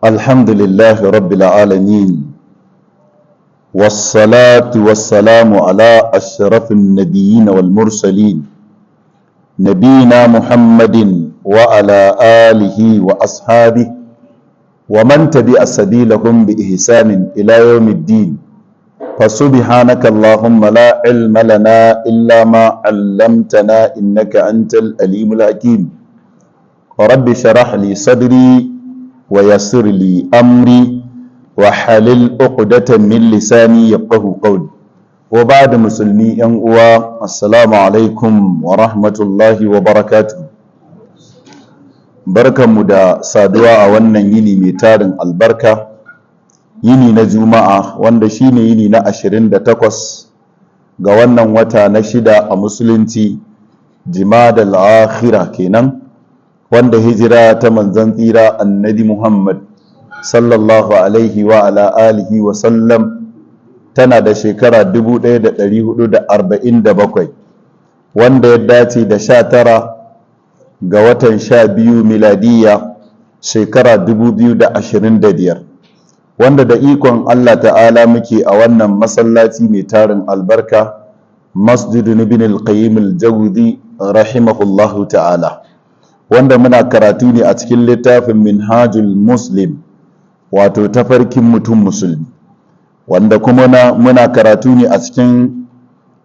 الحمد لله رب العالمين، والصلاة والسلام على أشرف النبيين والمرسلين، نبينا محمد وعلى آله وأصحابه ومن تبع سبيلهم بإحسان إلى يوم الدين. فسبحانك اللهم لا علم لنا إلا ما علمتنا إنك أنت الأليم الحكيم. رب شرح لي صدري ويسر لي أمري وحلل عقدة من لساني يفقه قولي. وبعد، مسلمي أن السلام عليكم ورحمة الله وبركاته. Barkanmu da saduwa a wannan yini mai tarin albarka, yini na Juma'a, wanda shine yini na 28 ga wannan wata na shida a Musulunci, Jimadal Akhira kenan, wanda hijira ta Manzon Tsira Annabi Muhammad sallallahu alaihi wa ala alihi wa sallam tana da shekara 1447, wanda ya dace da 19 ga watan 12 miladiyya shekara 2025, wanda da ikon Allah Ta'ala muke a wannan masallaci mai tarin albarka, Masjidun Ibn al-Qayyim al-Jawzi rahimahullahu Ta'ala, wanda muna karatu ne a cikin littafin Minhajul Muslim, wato Tafarkin Mutum Musulmi, wanda kuma muna karatu ne a cikin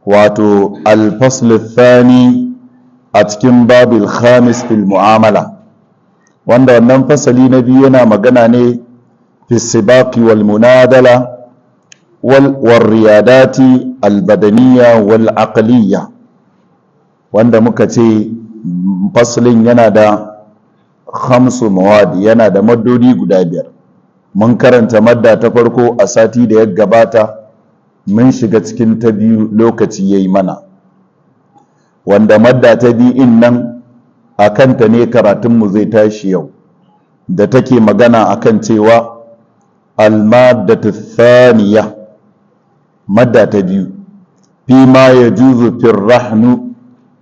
wato al-fasl thani a cikin babil khamis fil mu'amala, wanda wannan fasali na biyu yana magana ne fi sibaqi wal munadala wal riyadati al badaniya wal aqliya, wanda muka ce fasalin yana da khamsu mawad, yana da maddodi guda biyar. Mun karanta madda ta farko a sati da ya gabata, mun shiga cikin ta biyu lokaci yayi mana, wanda madda ta biyu in nan a kanta ne karatunmu zai tashi yau, da take magana akan cewa almaddatu thaniya, madda ta biyu, fi ma yajuzu fi rahnu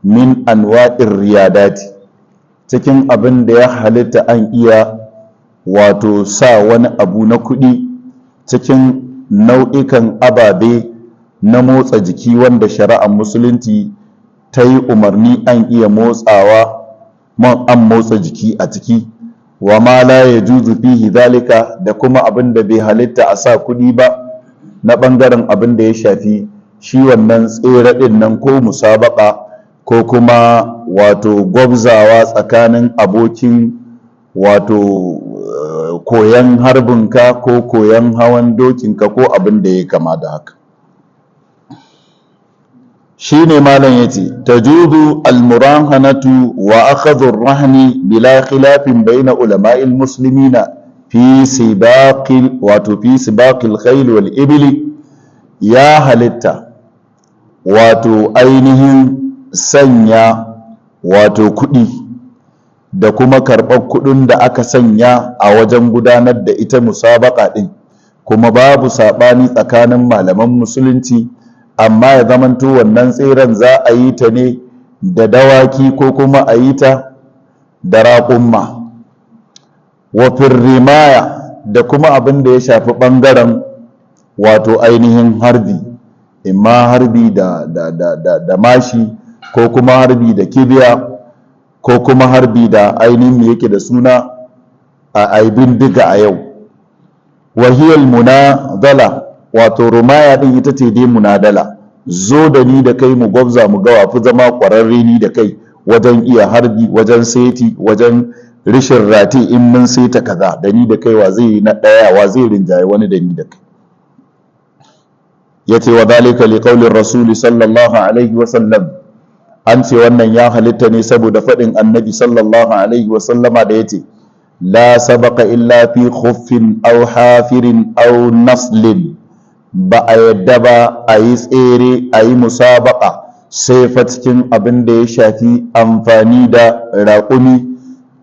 min anwa'ir riyadati, cikin abin da ya halitta an iya wato sa wani abu na kuɗi cikin nau'ikan ababe na motsa jiki wanda shari'ar Musulunci ta yi umarni an iya motsawa, an motsa jiki a ciki, wa ma la yajuzu fihi zalika, da kuma abin da bai halitta a sa kuɗi ba na ɓangaren abin da ya shafi shi wannan tsere ɗin nan ko musabaka ko kuma wato gwabzawa tsakanin abokin wato koyan harbinka ko koyan hawan dokinka ko abin da ya kama da haka. Shine malam yace: tajuzu almurahanatu wa akhadhu ar-rahni bila khilafin baina ulama'il muslimina fi sibaqil, wato fi sibaqil khayl wal ibli. Ya halitta wato ainihin sanya wato kuɗi da kuma karɓar kuɗin da aka sanya a wajen gudanar da ita musabaka ɗin, kuma babu saɓani tsakanin malaman Musulunci, amma ya zamanto wannan tseren za a yi ta ne da dawaki ko kuma a yi ta da raƙumma, wa rimaya, da kuma abin da ya shafi ɓangaren wato ainihin harbi, imma harbi da mashi ko kuma harbi da kibiya ko kuma harbi da ainihin me yake da suna a bindiga a yau. Wahiyal munadala, wato rumaya din ita ce dai munadala, zo da ni da kai mu gwabza mu ga wafi zama ƙwararre ni da kai wajen iya harbi, wajen seti, wajen rishin rati in mun seta kaza, da ni da kai wa zai yi na ɗaya, wa zai rinjaye wani da ni da kai. Yace: wa dhalika li qawli rasuli sallallahu alaihi wa sallam. An ce wannan ya halitta ne saboda faɗin Annabi sallallahu alaihi wa sallama da yace: la sabaqa illa fi khuffin aw hafirin aw naslin. Ba a yadda ba a yi tsere, a yi musabaka, sai fa cikin abin da ya shafi amfani da raƙumi,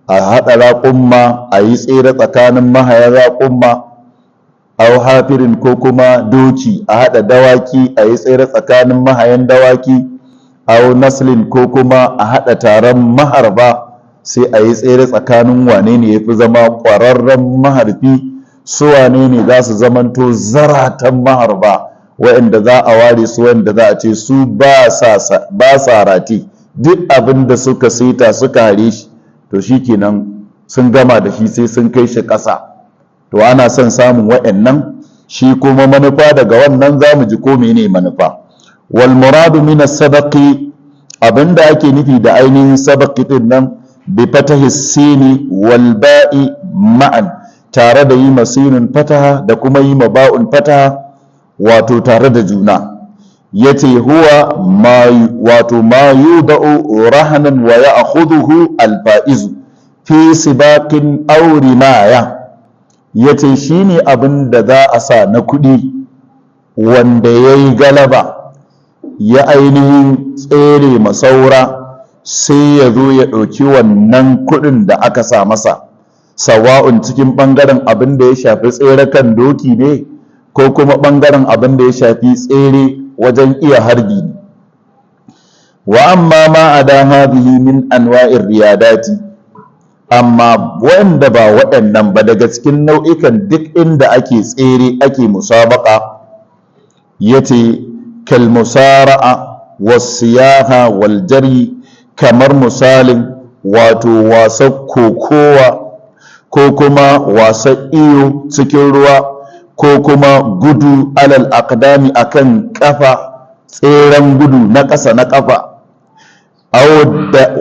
a haɗa raƙumma a yi tsere tsakanin mahayan raƙumma, aw hafirin, ko kuma doki, a haɗa dawaki a yi tsere tsakanin mahayan dawaki, aw naslin, ko kuma a haɗa taron maharba. Sai a yi tsere tsakanin wane ne ya fi zama ƙwararren maharbi, su wane ne za su zamanto zaratan maharba, waɗanda za a ware su, wanda za a ce su ba sa rati, duk abin da suka saita suka hare shi to shikenan sun gama da shi, sai sun kai shi ƙasa. To ana son samun waɗannan. Shi kuma manufa daga wannan za mu ji ko mene manufa. Wal muradu min as-sabaqi, abinda ake nufi da ainihin sabaqi din nan, bi fatahi sini wal ba'i ma'an, tare da yi masinin fataha da kuma yi ma ba'un fataha, wato tare da juna. Yace huwa ma, wato ma yuda'u rahanan wa ya'khudhuhu al-fa'izu fi sibaqin aw rimaya. Yace shine abin da za a sa na kuɗi, wanda yayi galaba ya ainihin tsere masaura, sai ya zo ya ɗauki wannan kuɗin da aka sa masa, sawa'un cikin ɓangaren abin da ya shafi tsere kan doki ne, ko kuma ɓangaren abin da ya shafi tsere wajen iya harbi ne. Wa amma ma ada hadhihi min anwa'ir riyadati, amma wanda ba waɗannan ba daga cikin nau'ikan duk inda ake tsere ake musabaka, yace kal musara'a was siyaha wal jari, kamar misalin wato wasan kokowa, ko kuma wasan iyo cikin ruwa, ko kuma gudu alal aqdami, akan kafa, tseren gudu na ƙasa na kafa,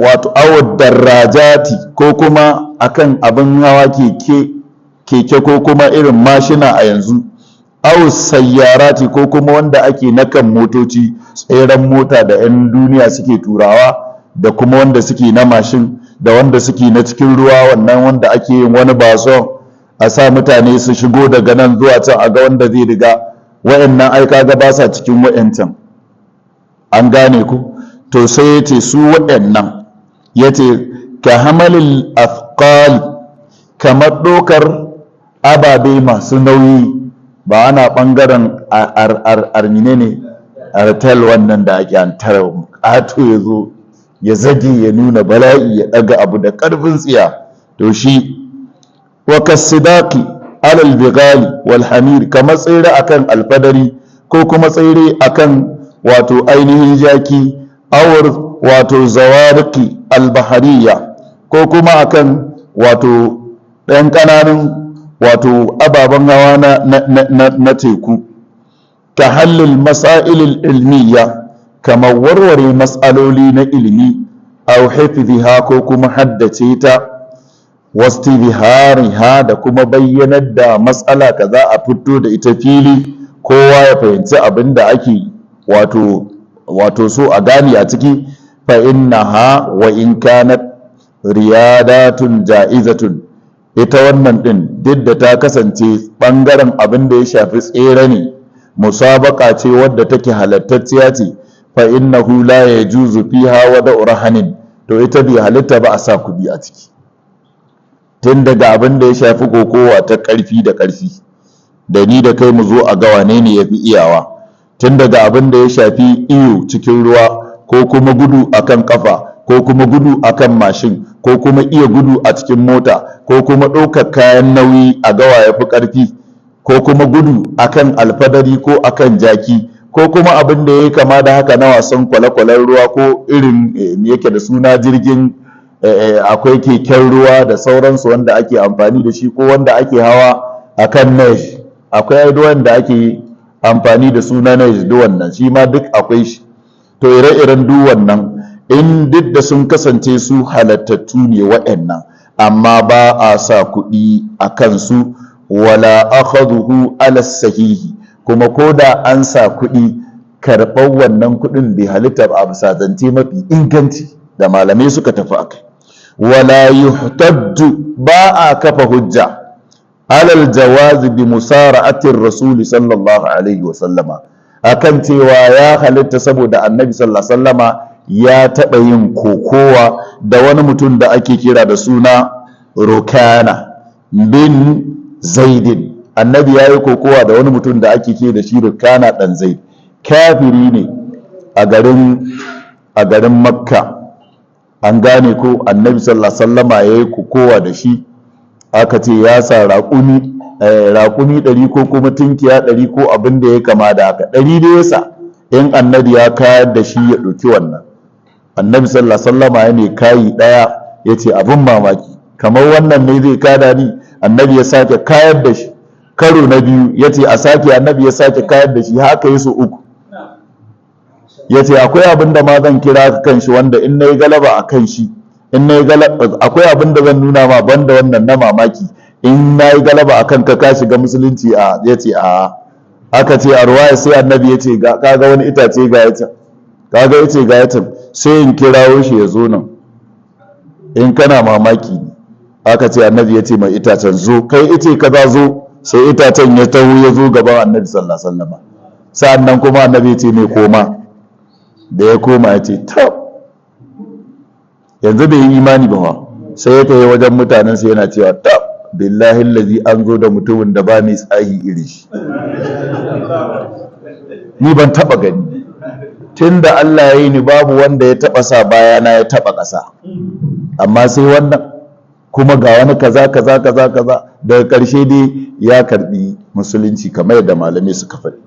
wato awad darajati, ko kuma akan abin hawa, keke ko kuma irin mashina a yanzu, aw sayyarati, ko kuma wanda ake na kan motoci, tseren mota da 'yan duniya suke turawa, da kuma wanda suke na mashin, da wanda suke na cikin ruwa, wannan wanda ake yin wani bason a sa mutane su shigo daga nan zuwa can a ga wanda zai riga. Wa'annan ai kaga ba sa cikin wa'ancan, an gane ku. To sai ya ce su waɗannan, ya ce ka hamalil afqali, kamar ɗaukar ababe masu nauyi, ba ana ɓangaren armine ne artel, wannan da ake antar ƙato ya zo ya zage ya nuna bala'i, ya ɗaga abu da ƙarfin tsiya. To shi wa kasidaki alal bigali wal hamir, kamar tsere akan alfadari, ko kuma tsere akan wato ainihin jaki, awar wato zawariki albahariya, ko kuma akan wato ɗan ƙananan wato ababen hawa na teku, ka hallil masailil ilmiya, kamar warware matsaloli na ilimi, aw hifdhiha, ko kuma haddace ta, wastibhariha, da kuma bayyanar da matsala kaza a fito da ita fili, kowa ya fahimci abin da ake wato so a gane a ciki. Fa innaha wa in kanat riyadatun ja'izatun, ita wannan din duk da ta kasance bangaren abin da ya shafi tsere ne, musabaka ce wadda take halattacciya ce, fa innahu la yajuzu fiha wada'u rahanin, to ita bai halitta ba a sa kuɗi a ciki. Tun daga abin da ya shafi kokowa ta ƙarfi da ƙarfi, da ni da kai mu zo a ga wane ne ya fi iyawa, tun daga abin da ya shafi iyo cikin ruwa, ko kuma gudu akan kafa, ko kuma gudu akan mashin, ko kuma iya gudu a cikin mota, ko kuma ɗaukar kayan nauyi a gawa ya fi ƙarfi, ko kuma gudu akan alfadari ko akan jaki, ko kuma abin da ya kama da haka na wasan kwale-kwalen ruwa, ko irin yake da suna jirgin, akwai keken ruwa da sauransu wanda ake amfani da shi, ko wanda ake hawa akan mesh, akwai ai wanda ake amfani da suna mesh, duk wannan shi ma duk akwai shi. To ire-iren duk wannan, in duk da sun kasance su halattattu ne waɗannan, amma ba a sa kuɗi a kansu. Wala akhadhuhu ala sahihi, kuma ko da an sa kuɗi, karɓar wannan kuɗin bai halitta ba a bisa zance mafi inganci da malamai suka tafi akai. Wala yuhtaddu, ba a kafa hujja, alal jawazi bi musara'atir rasul sallallahu alaihi wa sallama, akan cewa ya halitta saboda Annabi sallallahu alaihi sallama ya taɓa yin kokowa da wani mutum da ake kira da suna Rukana bin Zaidin. Annabi ya yi kokowa da wani mutum da ake kira da shi Rukana ɗan Zaid, kafiri ne a garin Makka. An gane ko? Annabi sallallahu alaihi wasallama ya yi kokowa da shi, aka ce ya sa raƙumi raƙumi 100 ko kuma tunkiya 100 ko abin da ya kama da haka, 100 da ya sa in annabi ya kayar da shi ya ɗauki wannan. Annabi sallallahu alaihi wasallama ya ne kayi ɗaya, ya ce abin mamaki, kamar wannan ne zai kada ni. Annabi ya sake kayar da shi karo na biyu, ya ce a sake, annabi ya sake kayar da shi, haka yi su uku. Ya ce akwai abin da ma zan kira ka kan shi, wanda in na yi galaba a kan shi, in na yi galaba, akwai abin da zan nuna ma banda wannan na mamaki, in na yi galaba a kan ka, ka shiga musulunci. A ya ce a aka ce a ruwaya sai annabi ya ce kaga wani itace ga ya kaga ya ce ga ya, sai in kirawo shi ya zo nan in kana mamaki ne. Aka ce annabi ya ce mai itacen, "Zo kai, ice kaza, zo." Sai itacen ya taho ya zo gaban annabi sallallahu alaihi wasallam. Sa'annan kuma annabi ya ce mai, "Koma." Da ya koma ya ce, "Tab, yanzu bai yi imani ba." Sai ya tafi wajen mutanen sai yana cewa, "Tab, billahi allazi, an zo da mutumin da ba mai tsahi iri shi, ni ban taba gani tunda Allah ya yi ni, babu wanda ya taba sa bayana ya taba ƙasa, amma sai wannan, kuma ga wani kaza kaza kaza kaza." Daga ƙarshe dai ya karbi musulunci kamar yadda malamai suka faɗi.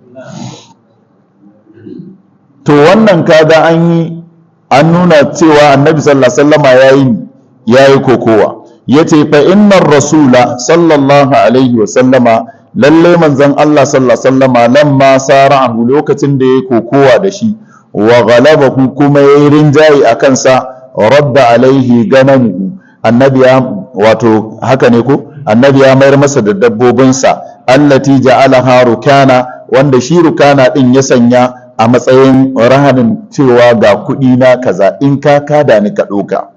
To wannan kaga an yi, an nuna cewa annabi sallallahu alaihi wasallama yayi kokowa. Yace fa innar rasula sallallahu alaihi wasallama, lalle manzon Allah sallallahu alaihi wasallama, lamma sara'ahu, lokacin da yayi kokowa da shi, wa ghalabahu, kuma yayi rinjaye a kansa, radda alaihi ganamuhu. Annabi ya, wato haka ne ko, annabi ya mayar masa da dabbobinsa, allati ja'alaha rukana, wanda shi rukana din ya sanya a matsayin rahanin, cewa ga kuɗi na kaza, in ka kada ni ka ɗauka,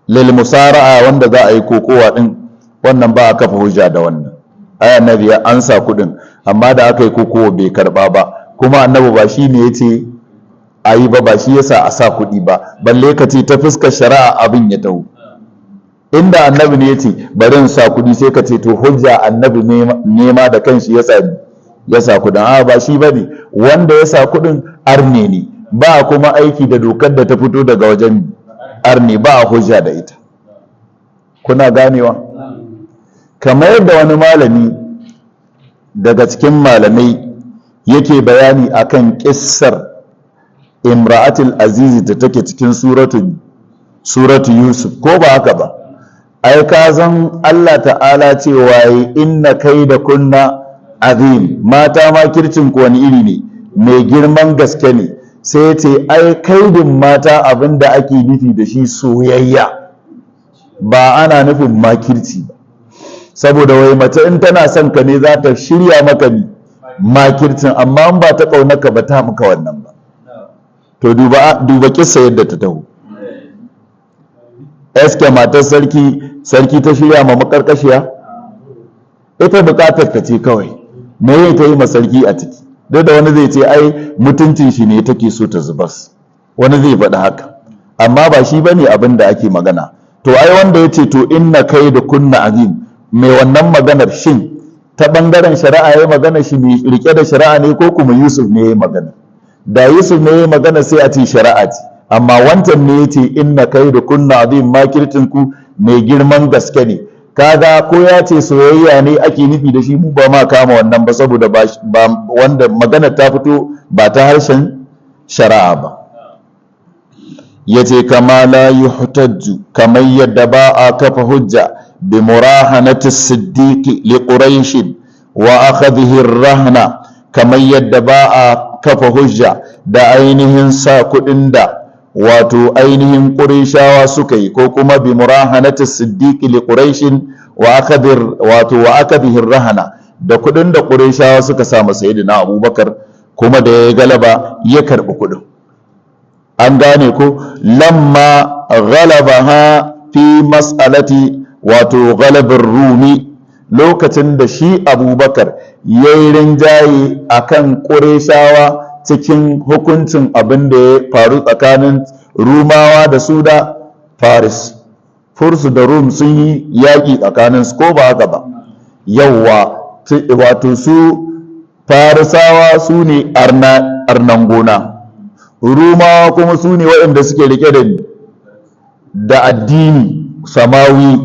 lil musara'a, wanda za a yi kokowa din. Wannan ba a kafa hujja da wannan. Ai annabi ya ansa kuɗin, amma da aka yi kokowa bai karba ba. Kuma annabi ba shi ne yace a yi ba, ba shi yasa a sa kuɗi ba, balle ka ce ta fuskar shari'a abin ya taho. Inda annabi ne yace bari in sa kuɗi, sai ka ce to hujja, annabi nema da kanshi ya sa kuɗin. A ba shi bane wanda ya sa kuɗin, arne ne, ba kuma aiki da dokar da ta fito daga wajen arne, ba a hujja da ita. Kuna ganewa? Kamar yadda wani malami daga cikin malamai yake bayani akan kissar imra'atul azizi da take cikin suratu Yusuf, ko ba haka ba? Ai ka san Allah ta'ala cewa yi inna kaida kunna azim, mata makircin ku wani iri ne? Mai girman gaske ne. Sai ce ai kaidin mata, abin da ake nufi da shi soyayya, ba ana nufin makirci ba, saboda wai mace in tana son ka ne za ta shirya maka ni makircin, amma in ba ta ƙaunaka ba ta maka wannan ba. To duba duba kissa yadda ta taho. Eske matar sarki, sarki ta shirya ma makarkashiya? Ita bukatar ta ce kawai, me ta yi ma sarki a ciki? Duk da wani zai ce ai mutuncin shi ne take so ta zubas, wani zai faɗi haka, amma ba shi bane abin da ake magana. To ai wanda ya ce to inna kai da kunna azim, mai wannan maganar, shin ta bangaren shari'a ya magana, shi mai rike da shari'a ne, ko kuma Yusuf ne ya magana? Da Yusuf ne ya magana sai a ce shari'a ce, amma wancan ne ya ce inna kai da kunna azim, makircin ku mai girman gaske ne. Kaga ko ya ce soyayya ne ake nufi da shi, mu ba ma kama wannan ba, saboda ba wanda magana ta fito ba ta harshen shari'a ba. Yace kama la yuhtajju, kamar yadda ba a kafa hujja, bi murahanati siddiqi li quraish wa akhadhihi rahna, kamar yadda ba a kafa hujja da ainihin sa kuɗin da wato ainihin qurayshawa suka yi, ko kuma bi murahanati siddiqi li quraish wa akhadhir, wato wa akhadhihi rahana, da kuɗin da qurayshawa suka sa masa sayyidina Abubakar, kuma da ya galaba ya karɓi kuɗin. An gane ko? Lamma ghalabaha fi mas'alati, wato ghalabin rumi, lokacin da shi Abubakar ya yi rinjaye a kan ƙureshawa cikin hukuncin abin da ya faru tsakanin Rumawa da su da Faris. Fursu da Rum sun yi yaƙi tsakanin su, ko ba haka ba? Yauwa, wato su Farisawa su ne arnan gona, Rumawa kuma su ne waɗanda suke rike da da addini samawi,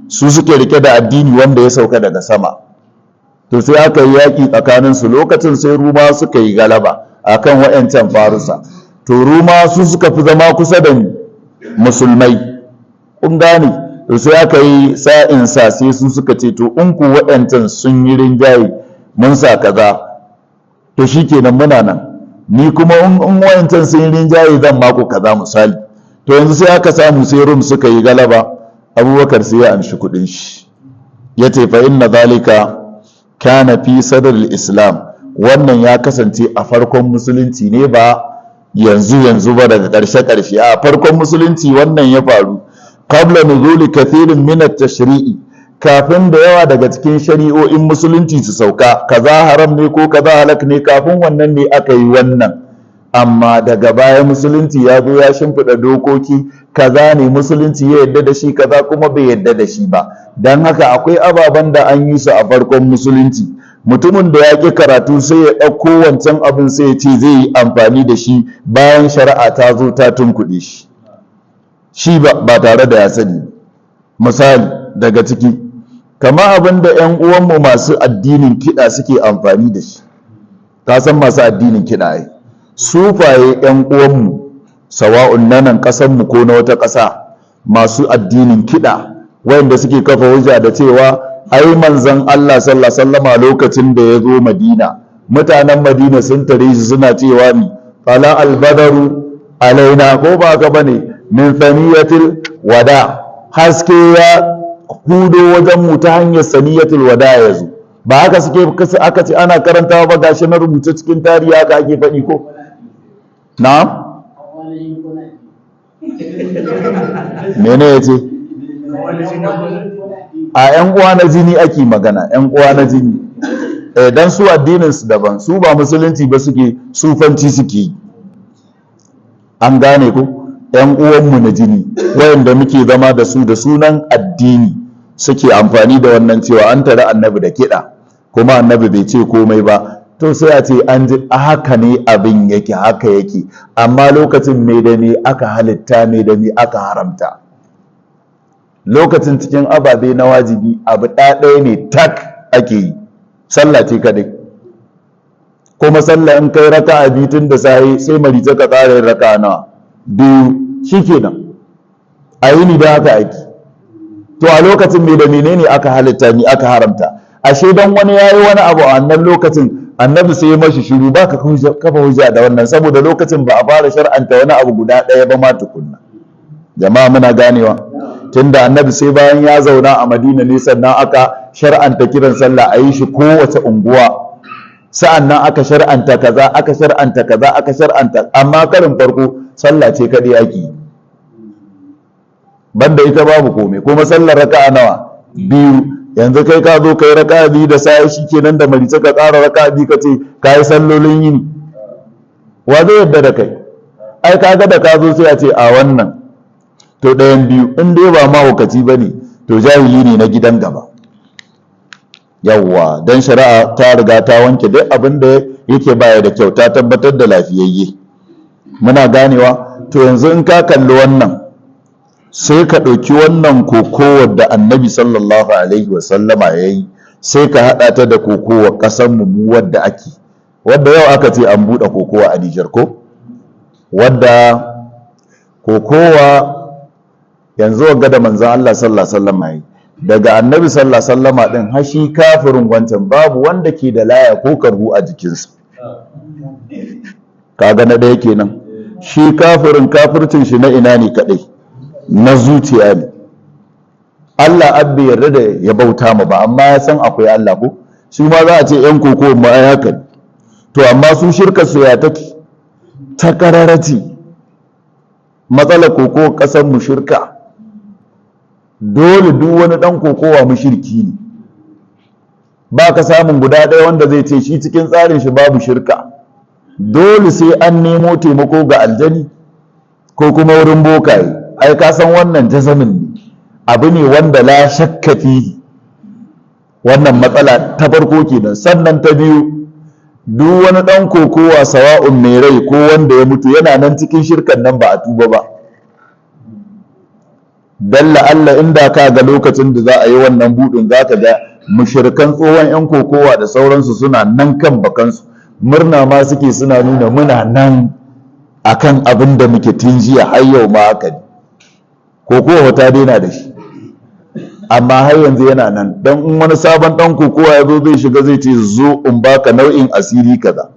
su suke rike da addini wanda ya sauka daga sama. To sai aka yi yaƙi tsakaninsu, lokacin sai Ruma suka yi galaba akan wa'yancan Farusa. To Ruma su suka fi zama kusa da musulmai, kun gane? To sai aka yi sa'in sa, sai su suka ce, to in ku waɗancan sun yi rinjaye mun sa kaza, to shikenan muna nan, ni kuma in waɗancan sun yi rinjaye zan mako kaza, misali. To yanzu sai aka samu sai Rum suka yi galaba. Abubakar sai ya amshi kuɗin shi, ya ce fa inna zalika kana fi sadr islam. Wannan ya kasance a farkon musulunci ne, ba yanzu yanzu ba, daga ƙarshe ƙarshe, a farkon musulunci wannan ya faru, qabla nuzuli kathirin min at-tashri'i, kafin da yawa daga cikin shari'o'in musulunci su sauka, kaza haram ne ko kaza halak ne, kafin wannan ne aka yi wannan. Amma daga baya musulunci ya zo ya shimfiɗa dokoki, kaza ne musulunci ya yadda da shi, kaza kuma bai yadda da shi ba. Don haka akwai ababen da an yi su a farkon musulunci, mutumin da ya ƙi karatu sai ya ɗauko wancan abin, sai ya ce zai yi amfani da shi bayan shari'a ta zo ta tunkuɗe shi, shi ba tare da ya sani. Misali daga ciki, kama abin da 'yan uwanmu masu addinin kiɗa suke amfani da shi. Ka san masu addinin kiɗa ai, sufaye, 'yan uwanmu, sawa'un na nan ƙasanmu ko na wata ƙasa, masu addinin kiɗa wayanda suke kafa hujja da cewa ai manzon Allah sallallahu alaihi wasallama lokacin da ya zo Madina, mutanen Madina sun tare shi suna cewa mi fala albadaru alaina, ko ba haka bane, min thaniyatil wada, haske ya hudo wajen mu ta hanyar saniyatul wada ya zo. Ba haka suke aka ce ana karantawa ba? Gashi na rubuce cikin tarihi, haka ake faɗi ko? Na'am, mene ya ce? A yan uwa na jini ake magana, yan uwa na jini, eh, dan su addinin su daban, su ba musulunci ba suke, sufanci suke yi, an gane ko? Yan uwanmu na jini wayanda muke zama da su, da sunan addini suke amfani da wannan cewa an tare annabi da kiɗa kuma annabi bai ce komai ba. To sai a ce an ji haka ne abin yake, haka yake, amma lokacin me da me aka halitta, me da me aka haramta? Lokacin cikin ababe na wajibi abu ɗaya ne tak ake yi, sallah ce kadai. Kuma sallah in kai raka'a biyu tun da safe, sai marice ka ƙara yin raka'a nawa? Biyu, shikenan a yini da haka ake. To a lokacin me da menene aka halitta, ni aka haramta? Ashe dan wani yayi wani abu a wannan lokacin, annabi sai ya mashi shiru, baka kafa hujja da wannan, saboda lokacin ba a fara shar'anta wani abu guda ɗaya ba ma tukunna. Jama'a, muna ganewa? Tunda annabi sai bayan ya zauna a Madina ne sannan aka shar'anta kiran sallah a yi shi kowace unguwa, sa'annan aka shar'anta kaza, aka shar'anta kaza, aka shar'anta, amma karin farko sallah ce kaɗai ake yi, banda ita babu komai. Kuma sallar raka'a nawa? Biyu. Yanzu kai ka zo kai raka'a biyu da sai shikenan, da marice ka ƙara raka'a biyu, ka ce ka yi sallolin yini, wa zai yarda da kai? Ai kaga da ka zo sai a ce a wannan to ɗayan biyu, in dai ba mahaukaci ba ne, to jahili ne na gidan gaba. Yawwa, don shari'a ta riga ta wanke duk abin da yake baya da kyau, ta tabbatar da lafiyayye. Muna ganewa? To yanzu in ka kalli wannan, sai ka ɗauki wannan kokowar da annabi sallallahu alaihi wasallama ya yi, sai ka haɗa ta da kokowar ƙasar mu wadda ake, wadda yau aka ce an buɗe kokowa a Nijar ko, wadda kokowa yanzu wagga da manzon Allah sallallahu alaihi wasallama ya yi, daga annabi sallallahu alaihi wasallama din har shi kafirin wancan, babu wanda ke da laya ko karbu a jikinsa. Kaga na ɗaya kenan, shi kafirin kafircin shi na ina ne kadai? Na zuciya ne. Allah abbe yarda da ya bauta ma ba, amma ya san akwai Allah ko? Shi ma za a ce yan koko ma ai haka ne. To amma su shirka su ya take ta kararati? Matsalar koko kasar mu shirka, dole duk wani dan kokowa mushriki ne, ba ka samun guda ɗaya wanda zai ce shi cikin tsarin shi babu shirka. Dole sai an nemo taimako ga aljani ko kuma wurin bokaye. Ai ka san wannan jazamin ne, abu ne wanda la shakka fihi. Wannan matsala ta farko kenan. Sannan ta biyu, duk wani dan kokowa, sawa'un mai rai ko wanda ya mutu, yana nan cikin shirkan nan, ba a tuba ba. Dalla Allah, inda ka ga lokacin da za a yi wannan buɗin, za ka ga mushirikan tsohon 'yan kokowa da sauransu suna nan kan bakansu, murna ma suke, suna nuna muna nan akan abin da muke tun jiya, har yau ma haka ne. Kokowa ta daina da shi, amma har yanzu yana nan, don in wani sabon ɗan kokowa ya zo zai shiga, zai ce, "Zo in baka nau'in asiri kaza."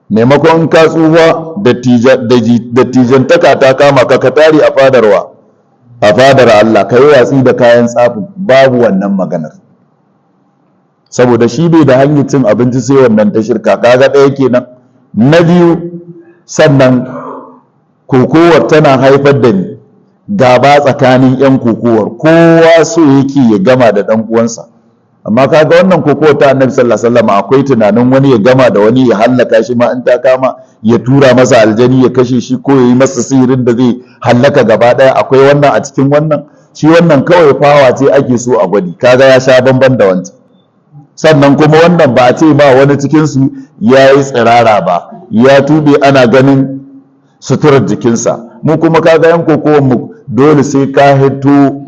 Maimakon ka tsufa, dattijantaka ta kama ka, ka tare a fadarwa, a fadar Allah, ka yi watsi da kayan tsafin, babu wannan maganar, saboda shi bai da hanyar cin abinci sai wannan ta shirka. Kaga ɗaya kenan. Na biyu, sannan kokowar tana haifar da ni gaba tsakanin 'yan kokowar, kowa so yake ya gama da ɗan uwansa. Amma kaga wannan kokowar ta Annabi sallallahu alaihi wasallam, akwai tunanin wani ya gama da wani, ya hallaka shi ma in ta kama, ya tura masa aljani ya kashe shi, ko ya yi masa sihirin da zai hallaka gaba ɗaya? Akwai wannan a cikin wannan? Shi wannan kawai fawa ce ake so a gwadi. Kaga ya sha bamban da wancan. Sannan kuma wannan ba a ce ba wani cikinsu ya yi tsirara ba, ya tube ana ganin suturar jikinsa. Mu kuma kaga yan kokowar mu, dole sai ka hito,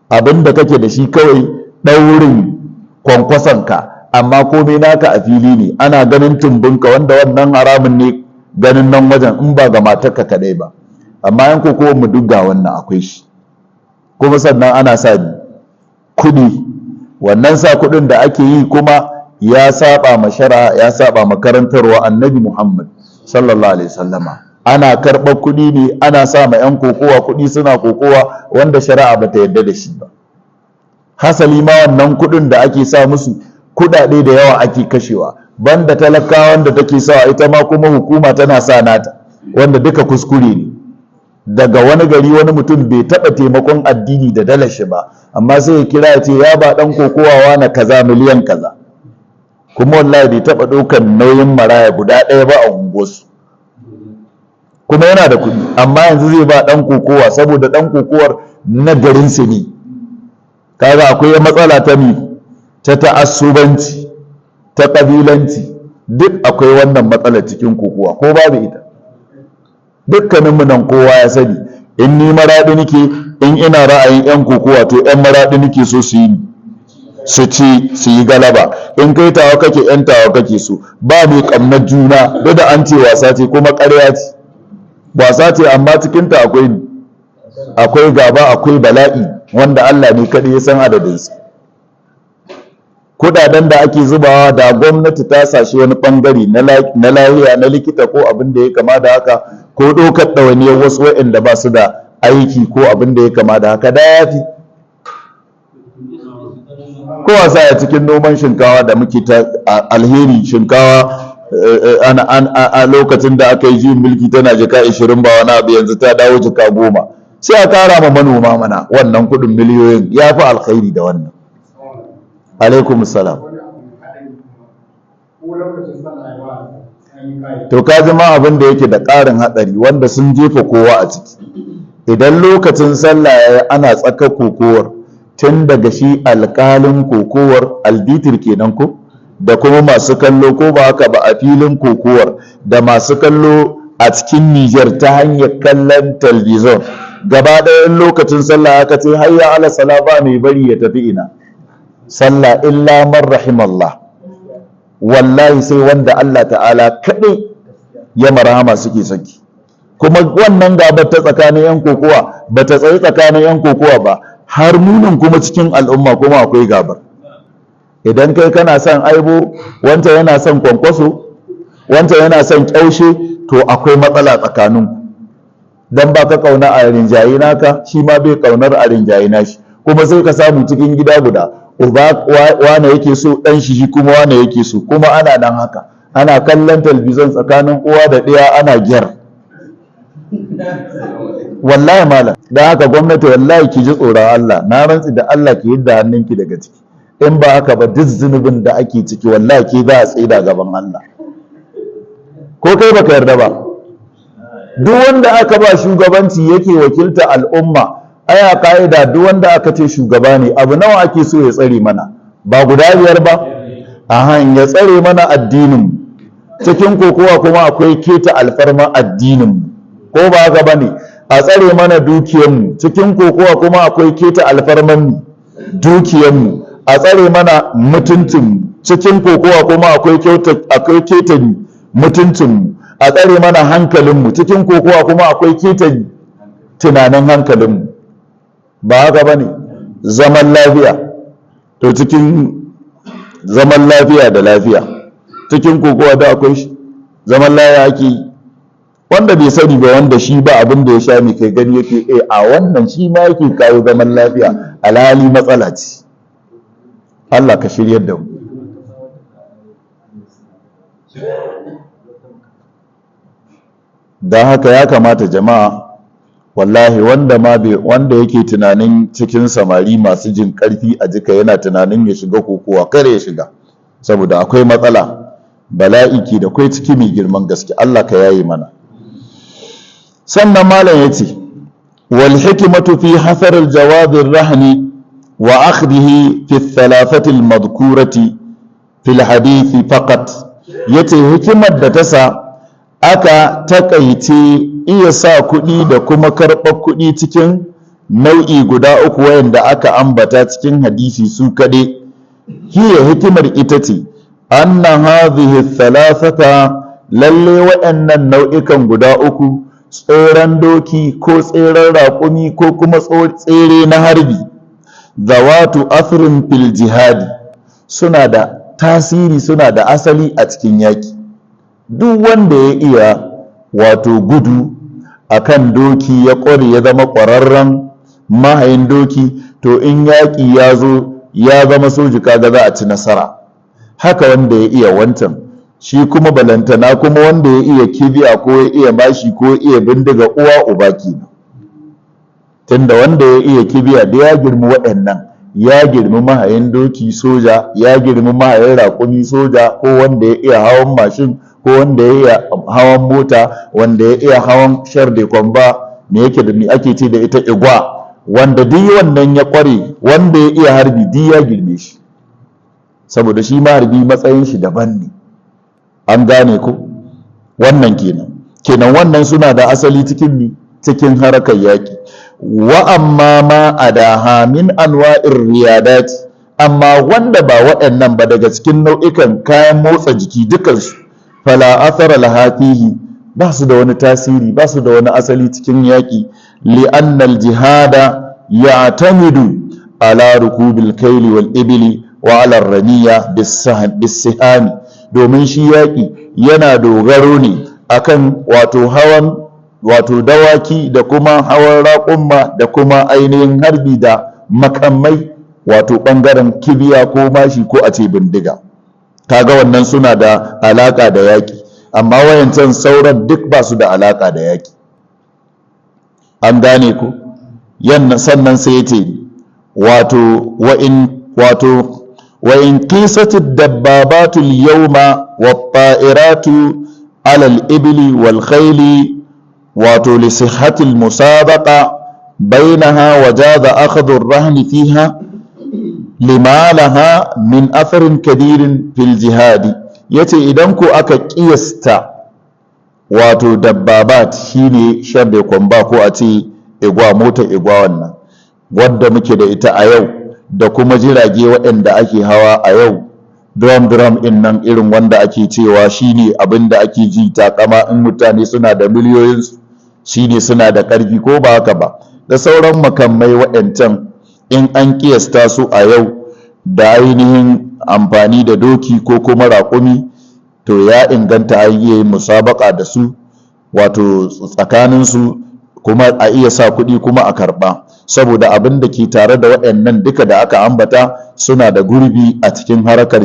abin da kake da shi kawai ɗaurin kwankwasonka, amma komai naka a fili ne, ana ganin tumbinka, wanda wannan haramun ne ganin nan wajen in ba ga matarka kaɗai ba. Amma yan kokowar mu duk ga wannan akwai shi. Kuma sannan ana sa kuɗi. Wannan sa kuɗin da ake yi kuma ya saba ma shari'a, ya saba ma karantarwa Annabi Muhammad sallallahu alaihi wasallama. Ana karɓar kuɗi ne, ana sa ma 'yan kokowa kuɗi suna kokowa, wanda shari'a bata yarda da shi ba. Hasali ma wannan kuɗin da ake sa musu, kuɗaɗe da yawa ake kashewa, banda talakawan da take sawa, ita ma kuma hukuma tana sa nata, wanda duka kuskure ne. Daga wani gari, wani mutum bai taɓa taimakon addini da dalar shi ba, amma sai ya kira ya ce ya ba ɗan kokowa na kaza miliyan kaza. Kuma wallahi bai taɓa ɗaukan nauyin maraya guda ɗaya ba a unguwarsu, kuma yana da kuɗi, amma yanzu zai ba ɗan kokowa saboda ɗan kokowar na garinsu ne. Kaga akwai matsala ta mi, ta ta'assubanci, ta ƙabilanci, duk akwai wannan matsalar cikin kokowa, ko babu ita? Dukkaninmu nan kowa ya sani, in ni Maraɗi nake, in ina ra'ayin 'yan kokowa, to 'yan Maraɗi nake so su yi, su ci, su yi galaba. In kai Tawa kake, 'yan Tawa kake so. Ba mai ƙamnar juna, duk da an ce wasa ce, kuma ƙarya ce, wasa ce, amma cikinta akwai gaba, akwai bala'i wanda Allah ne kaɗai ya san adadinsa. Kudaden da ake zubawa, da gwamnati ta sashi wani bangare na lahiya, na likita, ko abin da ya kama da haka, ko ɗaukar ɗawainiyar wasu waɗanda ba su da aiki, ko abin da ya kama da haka, da ya fi. Ko wasa a cikin noman shinkawa da muke ta alheri, shinkawa a lokacin da aka yi juyin mulki tana jika 20 ba wani abu, yanzu ta dawo jika 10. Sai a kara ma manoma mana wannan kuɗin miliyoyin, ya fi alkhairi da wannan. Alaikum salam. Ko lokacin sallah ya ba an yi kai. To, ka ji ma abin da yake da ƙarin hatsari, wanda sun jefa kowa a ciki. Idan lokacin sallah ya yi, ana tsaka kokowar, tun daga shi alƙalin kokowar, albitir kenan, ko da kuma masu kallo, ko ba haka ba, a filin kokowar, da masu kallo a cikin Nijar ta hanyar kallon talbizon, gaba ɗaya in lokacin sallah aka ce "hayya ala sala", ba mai bari ya tafi ina sallah illa man rahimallah. Wallahi sai wanda Allah ta'ala kaɗai ya marhama suke saki. Kuma wannan gabar ta tsakanin 'yan kokowa ba ta tsayi tsakanin 'yan kokowa ba, har munin kuma cikin al'umma kuma akwai gabar. Idan kai kana son Aibo, wancan yana son Kwankwaso, wancan yana son Kyaushe, to akwai matsala tsakaninku, dan ba ka kauna a rinjayi naka, shi ma bai kaunar a rinjayi nashi. Kuma sai ka samu cikin gida guda, uba wane yake so dan shi, shi kuma wane yake so. Kuma ana nan haka ana kallon talabijin tsakanin uwa da ɗiya ana gyar. Wallahi malam, dan haka gwamnati, wallahi ki ji tsoron Allah. Na rantsi da Allah, ki yadda hannunki daga ciki. In ba haka ba, duk zunubin da ake ciki, wallahi ke za a tsaida gaban Allah. Ko kai baka yarda ba? Duk wanda aka ba shugabanci yake wakilta al'umma, aya ka'ida, duk wanda aka ce shugaba ne, abu nawa ake so ya tsare mana? Ba guda biyar ba? Ahan, ya tsare mana addinin. Cikin kokowa kuma akwai keta alfarma addinin, ko ba haka bane? A tsare mana dukiyanmu. Cikin kokowa kuma akwai keta alfarman dukiyanmu. A tsare mana mutuncinmu. Cikin kokowa kuma akwai akwai keta mutuncinmu. A tsare mana hankalinmu. Cikin kokowa kuma akwai keta tunanin hankalinmu. Ba haka ba ne? Zaman lafiya. To, cikin zaman lafiya da lafiya, cikin kokowa da akwai shi. Zaman lafiya ake yi. Wanda bai sani ba, wanda shi ba abin da ya sha mai kai, gani yake eh a wannan shi ma yake kawo zaman lafiya, alhali matsala ce. Allah ka shiryar da mu. Don haka ya kamata jama'a, wallahi, wanda ma bai, wanda yake tunanin cikin samari masu jin karfi a jika yana tunanin ya shiga kokowa, kare ya shiga, saboda akwai matsala, bala'i ke da kwai ciki mai girman gaske. Allah ka yaye mana. Sannan malam ya ce: wal hikmatu fi hasar al jawab ar rahni wa akhdhihi fi thalathati al madhkurati fi al hadith faqat. Yace hikimar da ta sa aka takaice iya sa kuɗi da kuma karɓar kuɗi cikin nau'i guda uku wayanda aka ambata cikin hadisi su kaɗai, hiya, hikimar ita ce, anna hadhihi thalathata, lalle waɗannan nau'ikan guda uku, tseren doki ko tseren raƙumi ko kuma tsere na harbi, zawatu athrin fil jihadi, suna da tasiri, suna da asali a cikin yaƙi. Duk wanda ya iya wato gudu a kan doki, ya ƙware, ya zama ƙwararren mahayin doki, to in yaƙi ya zo ya zama soji, kaga za a ci nasara. Haka wanda ya iya wancan shi kuma, balantana kuma wanda ya iya kibiya ko ya iya mashi ko ya iya bindiga, uwa uba kenan. Tunda wanda ya iya kibiya da ya girmi waɗannan, ya girmi mahayin doki soja, ya girmi mahayin raƙumi soja, ko wanda ya iya hawan mashin, ko wanda ya iya hawan mota, wanda ya iya hawan char de combat, me yake da me ake ce da ita, igwa, wanda duk wannan ya ƙware, wanda ya iya harbi, duk ya girme shi, saboda shi maharbi matsayin shi daban ne. An gane ko? Wannan kenan. Kenan wannan suna da asali cikin mi, cikin harkar yaƙi. Wa amma ma adaha min anwa'ir riyadat, amma wanda ba waɗannan ba daga cikin nau'ikan kayan motsa jiki dukansu, fala athara laha fihi, ba su da wani tasiri, ba su da wani asali cikin yaƙi. Li'anna al-jihada ya'tamidu ala rukubil kaili wal ibli wa ala ramiya bisihami, domin shi yaƙi yana dogaro ne akan wato hawan wato dawaki da kuma hawan raƙumma da kuma ainihin harbi da makamai, wato ɓangaren kibiya ko mashi ko a ce bindiga. Kaga wannan suna da alaƙa da yaƙi, amma wayancan sauran duk ba su da alaƙa da yaƙi. An gane ku? Yanna sannan sai ya ce wato wa in qisat ad-dabbabatu al-yawma wat-ta'iratu ala al-ibli wal khayli, wato li sihhati al-musabaqa bainaha, wa jaza akhdhu ar-rahn fiha lima laha min atharin kabirin fil jihadi. Yace idan ko aka kiyasta wato dabbabat, shine char de combat ko a ce igwa, mota igwa, wannan wadda muke da ita a yau, da kuma jirage waɗanda ake hawa a yau, drum drum in nan, irin wanda ake cewa shine abin da ake ji takama, in mutane suna da miliyoyin, shine suna da ƙarfi, ko ba haka ba, da sauran makamai waɗancan, in an kiyasta su a yau da ainihin amfani da doki ko kuma raƙumi, to ya inganta an iya yin musabaka da su, wato tsakaninsu, kuma a iya sa kuɗi kuma a karɓa, saboda abin da ke tare da waɗannan duka da aka ambata suna da gurbi a cikin harkar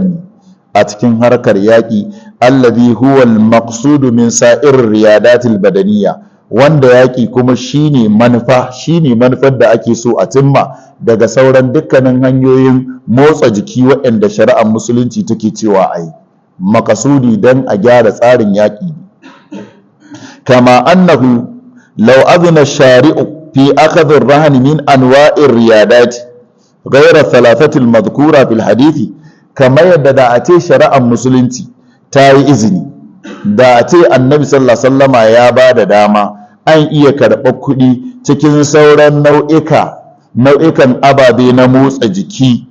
a cikin harkar yaƙi, allazi huwa al-maqsudu min sa'ir riyadatil badaniya, wanda yaƙi kuma shine manufa, shine manufar da ake so a cimma daga sauran dukkanin hanyoyin motsa jiki waɗanda shari'ar musulunci take cewa a yi makasudi don a gyara tsarin yaƙi. Kama annahu law adhina shari'u fi akhdh ar-rahn min anwa'ir riyadati ghayra thalathati al-madhkura fil hadithi, kamar yadda da a ce shari'ar musulunci ta yi izini, da a ce Annabi sallallahu alaihi wasallama ya ba da dama An iya karɓar kuɗi cikin sauran nau'ikan ababe na motsa jiki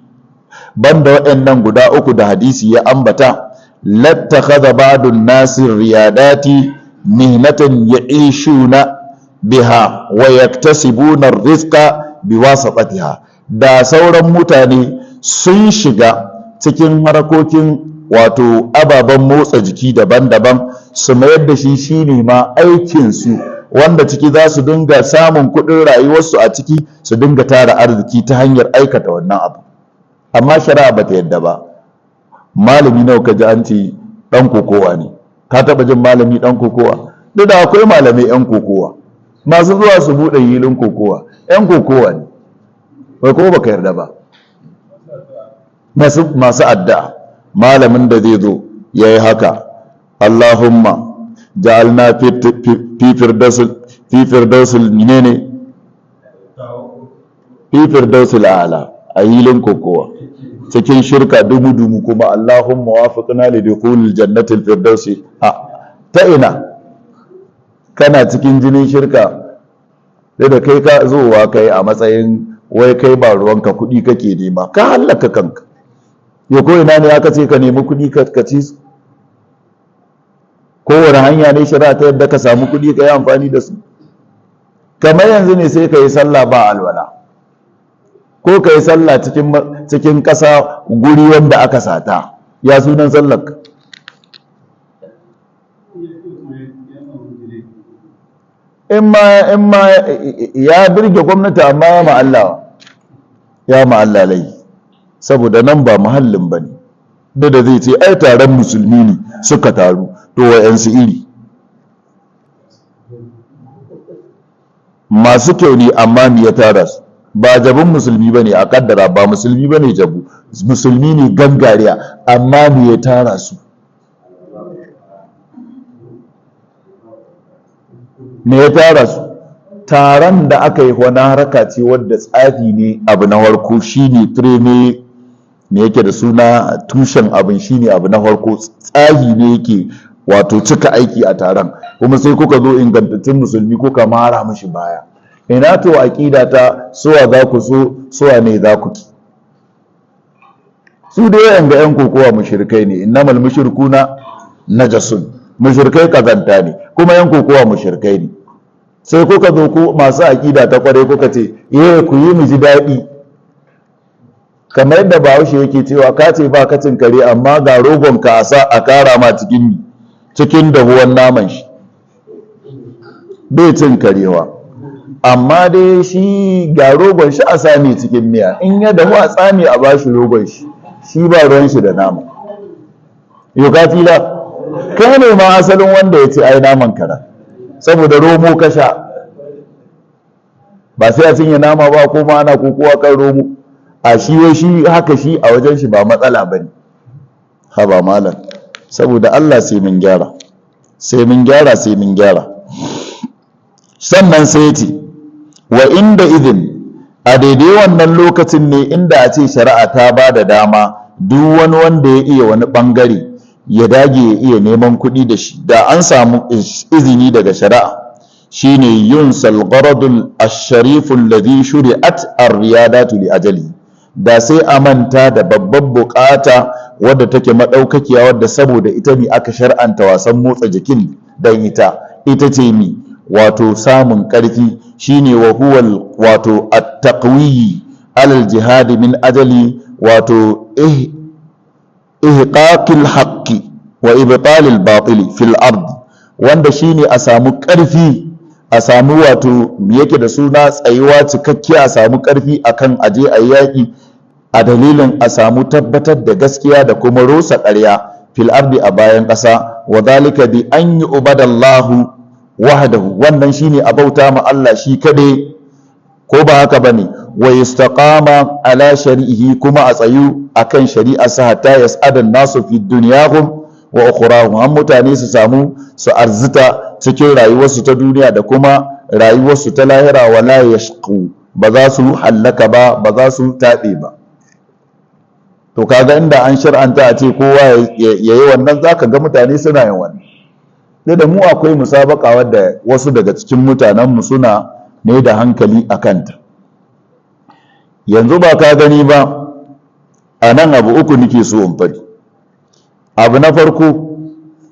banda waɗannan guda uku da hadisi ya ambata, lattakhadha ba'dun nasir riyadati mihnatan ya'ishuna biha wa yaktasibuna ar-rizqa biwasatatiha. Da sauran mutane sun shiga cikin harkokin wato ababen motsa jiki daban-daban, su mayar da shi shine ma aikinsu, wanda ciki za su dinga samun kuɗin rayuwarsu a ciki, su dinga tara arziki ta hanyar aikata wannan abu. Amma shari'a ba ta yadda ba. Malami nawa ka ji an ce ɗan kokowa ne? Ka taɓa jin malami ɗan kokowa? Duk da akwai malamai 'yan kokowa masu zuwa su buɗe hilin kokowa, 'yan kokowa ne. Wai ko baka yarda ba, masu addu'a, malamin da zai zo ya yi haka, "Allahumma ja'alna fi firdausul" menene, "fi firdausul a'la", a hilin kokowa cikin shirka dumu-dumu kuma, "Allahumma wafiqna li dukhulil jannatil firdausi". A ta ina kana cikin jinin shirka? Da kai ka zowa kai a matsayin wai kai ba ruwanka, kuɗi kake nema, ka hallaka kanka. Ya ko ina ne aka ce ka nemi kuɗi ka ci su? Kowane hanya ne shari'a ta yadda ka samu kuɗi ka yi amfani da su? Kamar yanzu ne sai ka yi sallah ba alwala, ko ka yi sallah cikin ƙasa, guri wanda aka sata, ya sunan sallar? In ma ya birge gwamnati, amma ya ma Allah, ya ma Allah lai, saboda nan ba muhallin bane. Da zai ce ai taron musulmi ne suka taru, to wa'yansu iri masu kyau ne, amma me ya tara su? Ba jabun musulmi bane, a kaddara ba musulmi bane, jabu musulmi ne gangariya, amma me ya tara su? Me ya tara su? Taron da aka yi wani haraka ce wadda tsafi ne. Abu na farko shine fireme, me yake da suna, tushen abin shine abu na farko tsahi ne yake wato cika aiki a taron. Kuma sai kuka zo ingantattun musulmi kuka mara mishi baya. Ina to aƙida ta suwa za ku so, suwa ne za ku ki? Su dai yan ga yan kokowa mushrikai ne, innamal mushrikuna najasun, mushrikai kazanta ne, kuma yan kokowa mushrikai ne. Sai kuka zo ku masu aƙida ta kware kuka ce, "Eh, ku yi mu ji daɗi." Kamar yadda Bahaushe yake cewa, ka ce ba ka cin kare, amma ga rogon ka a sa a kara ma cikin dahuwan naman shi. Bai cin karewa, amma dai shi ga rogon shi a sami cikin miya, in ya dahu a tsami a bashi rogon shi, shi ba ruwan shi da nama. Yau ka fila kai ne ma asalin wanda ya ce ai naman kara, saboda romo ka sha, ba sai a cinye nama ba, ko ma ana kokowa kan romo. A shi wai shi haka shi a wajen shi ba matsala ba ne. Haba malam, saboda Allah sai mun gyara, sai mun gyara, sai mun gyara. Sannan sai ce wa inda idin, a daidai wannan lokacin ne, inda a ce shari'a ta ba da dama duk wani wanda ya iya wani bangare ya dage ya iya neman kuɗi da shi, da an samu izini daga shari'a, shine yunsal gharadul ashariful ladhi shuri'at ar-riyadatu li ajali, da sai a manta da babban bukata wadda take madaukakiya, wadda saboda ita ne aka shar'anta wasan motsa jikin dan ita, ita ce mi? Wato samun karfi, shine wa huwal wato at-taqwi alal jihad min ajali wato ihqaqil haqqi wa ibtalil batili fil ard, wanda shine a samu karfi, a samu wato me yake da suna, tsayuwa cikakkiya, a samu karfi akan aje a yaƙi a dalilin a samu tabbatar da gaskiya da kuma rusa ƙarya, fil ardi, a bayan ƙasa. Wa zalika bi an yi ubadallahu wahdahu, wannan shine a bauta ma Allah shi kadai, ko ba haka bane? Wa yustaqama ala shari'ihi, kuma a tsayu akan shari'a sa, hatta yas'ada nasu fi dunyahum wa ukhrahum, an mutane su samu su arzita cikin rayuwarsu ta duniya da kuma rayuwarsu ta lahira, wala yashqu, ba za su hallaka ba, ba za su taɓe ba. To kaga inda an shar'anta a ce kowa ya yi wannan, zaka ga mutane suna yin wannan. Da mu akwai musabaka wadda wasu daga cikin mutanenmu suna ne da hankali a kanta. Yanzu ba ka gani ba, a nan abu uku nake so in faɗi. Abu na farko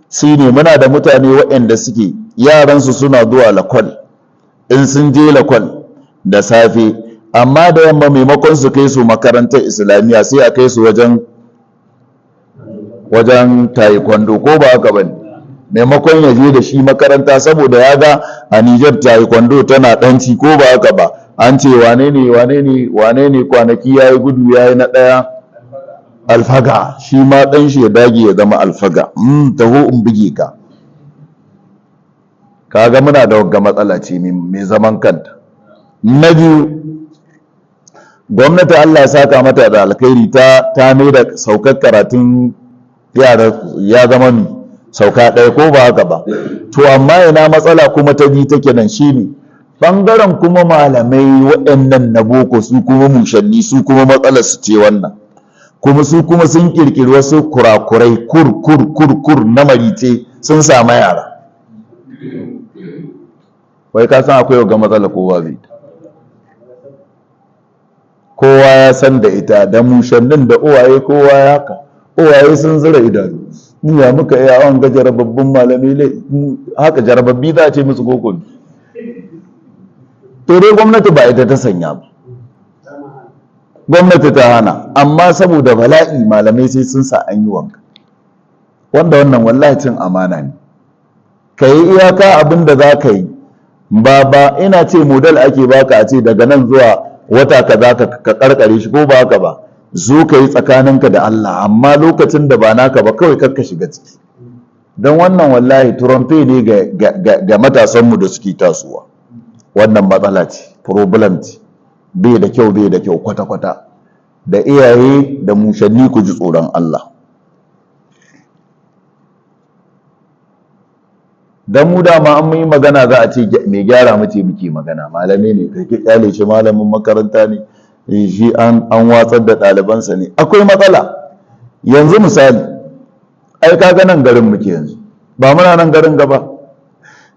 shine muna da mutane waɗanda suke yaransu suna zuwa lakwal. In sun je lakwal da safe, amma da yamma maimakon su kai su makarantar islamiyya, sai a kai su wajen taekwondo, ko ba haka bane? Maimakon ya je da shi makaranta, saboda ya ga a Nijar taekwondo tana ɗanci, ko ba haka ba? An ce wane ne, wane ne, wane ne kwanaki ya yi gudu ya yi na ɗaya, alfaga. Shi ma ɗan shi ya dage ya zama alfaga. Taho in buge ka. Kaga muna da wagga matsala ce mai zaman kanta. Na biyu, gwamnati, Allah ya saka mata da alkhairi, ta mai da saukar karatun yara ya zama mi sauka ɗaya, ko ba haka ba? To amma ina matsala kuma ta biyu take nan shine ɓangaren kuma malamai waɗannan na boko, su kuma mushanni, su kuma matsalar su ce wannan kuma su kuma sun kirkiri wasu kurakurai kur kur kur kur na marice sun sama yara. Wai ka san akwai ga matsala ko ba ita? Kowa ya san da ita, da mushannin da uwaye, kowa ya haka. Uwaye sun zura idanu, mu ya muka iya awon ga jarababbun malami haka, jarababbi za a ce musu koko. To dai gwamnati ba ita ta sanya ba, gwamnati ta hana, amma saboda bala'i malamai sai sun sa an yi wanka, wanda wannan wallahi cin amana ne. Ka yi iyaka abin da za ka yi. Ba ina ce model ake baka a ce daga nan zuwa wata kaza ka karkare shi, ko ba haka ba? Zo ka yi tsakaninka da Allah, amma lokacin da ba naka ba kawai kar ka shiga ciki, don wannan wallahi trompe ne ga matasanmu da suke tasowa. Wannan matsala ce, problem ce, bai da kyau, bai da kyau kwata-kwata. Da iyaye da mushanni, ku ji tsoron Allah. Dan mu dama an yi magana za a ce mai gyara mu ce muke magana, malami ne kai ke kyale shi, malamin makaranta ne shi, an watsar da ɗalibansa ne. Akwai matsala. Yanzu misali, ai kaga nan garin muke yanzu, ba muna nan garin gaba,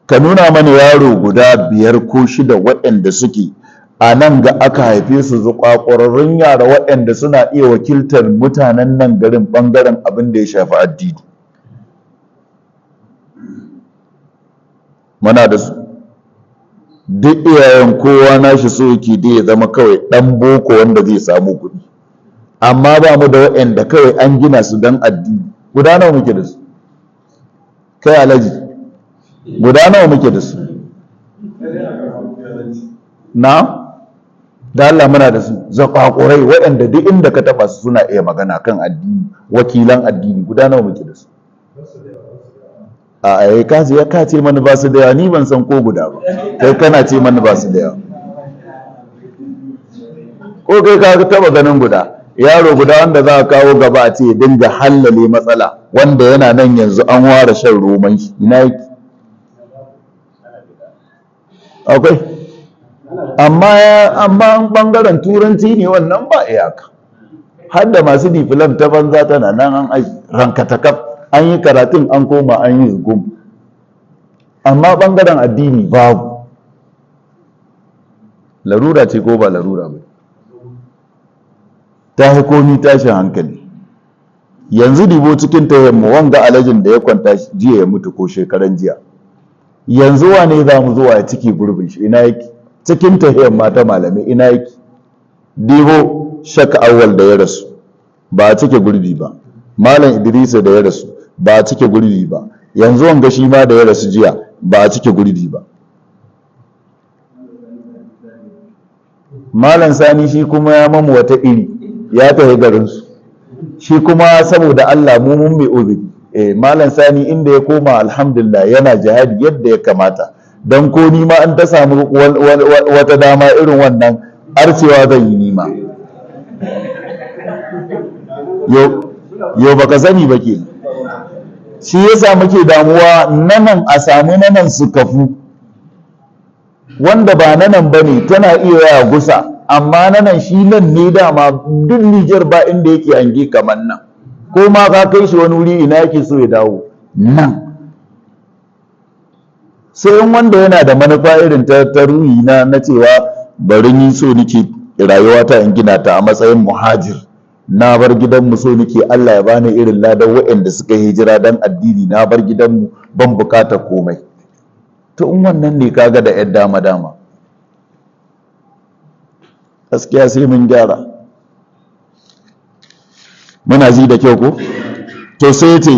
ka nuna mana yaro guda biyar ko shida waɗanda suke a nan ga aka haife su zuƙwaƙwararrun yara waɗanda suna iya wakiltar mutanen nan garin ɓangaren abin da ya shafi addini. Muna da su? Duk iyayen kowa nashi so yake dai ya zama kawai ɗan boko wanda zai samu kuɗi, amma ba mu da waɗanda kawai an gina su don addini. Guda nawa muke da su? Kai alhaji, guda nawa muke da su? Na da Allah, muna da su zakwakurai waɗanda duk inda ka taɓa su suna iya magana kan addini, wakilan addini, guda nawa muke da su? A ai ka ce, ka ce mana ba su da yawa. Ni ban san ko guda ba, kai kana ce mana ba su da yawa. Ko kai ka taba ganin guda, yaro guda wanda za a kawo gaba a ce dinga hallale matsala, wanda yana nan yanzu an ware shan roman shi, ina yake? Akwai, amma amma bangaren turanci ne wannan ba iyaka, har da masu diploma ta banza tana nan an aji rankatakaf, an yi karatun an koma an yi zugum, amma bangaren addini babu. Larura ce ko ba larura ba? Ta komi tashin hankali. Yanzu dibo cikin mu wanga alajin da ya kwanta jiya ya mutu ko shekaran jiya, yanzu wane za mu zuwa ya ciki gurbin shi? Ina yake cikin tahiyar mata malamai? Ina yake? Dibo shaka awwal da ya rasu, ba a cike gurbi ba. Malam Idrisa da ya rasu, ba a cike gurbi ba. Yanzu wanga shi ma da ya rasu jiya, ba a cike gurbi ba. Malam Sani shi kuma ya mamu wata iri, ya tafi garinsu shi kuma, saboda Allah mu mun mai uzuri. Malam Sani inda ya koma, alhamdulillah, yana jihadi yadda ya kamata, don ko ni ma an ta samu wata dama irin wannan arcewa zan yi nima. Yau baka sani ba ke, shi yasa muke damuwa nanan a samu nanan su kafu. Wanda ba nanan ba ne tana iya ya gusa, amma nanan shi nan ne dama, duk Nijar ba inda yake hange kamar nan. Ko ma ka kai shi wani wuri, ina yake so ya dawo? Nan. Sai in wanda yana da manufa irin ta ruhi na cewa bari ni so nake rayuwata in gina ta a matsayin muhajir, na bar gidanmu, so nake Allah ya bani irin ladan waɗanda suka hijira dan addini, na bar gidanmu, ban bukatar komai. To in wannan ne, kaga da yar dama dama. Gaskiya sai mun gyara. Muna ji da kyau ko? To sai ce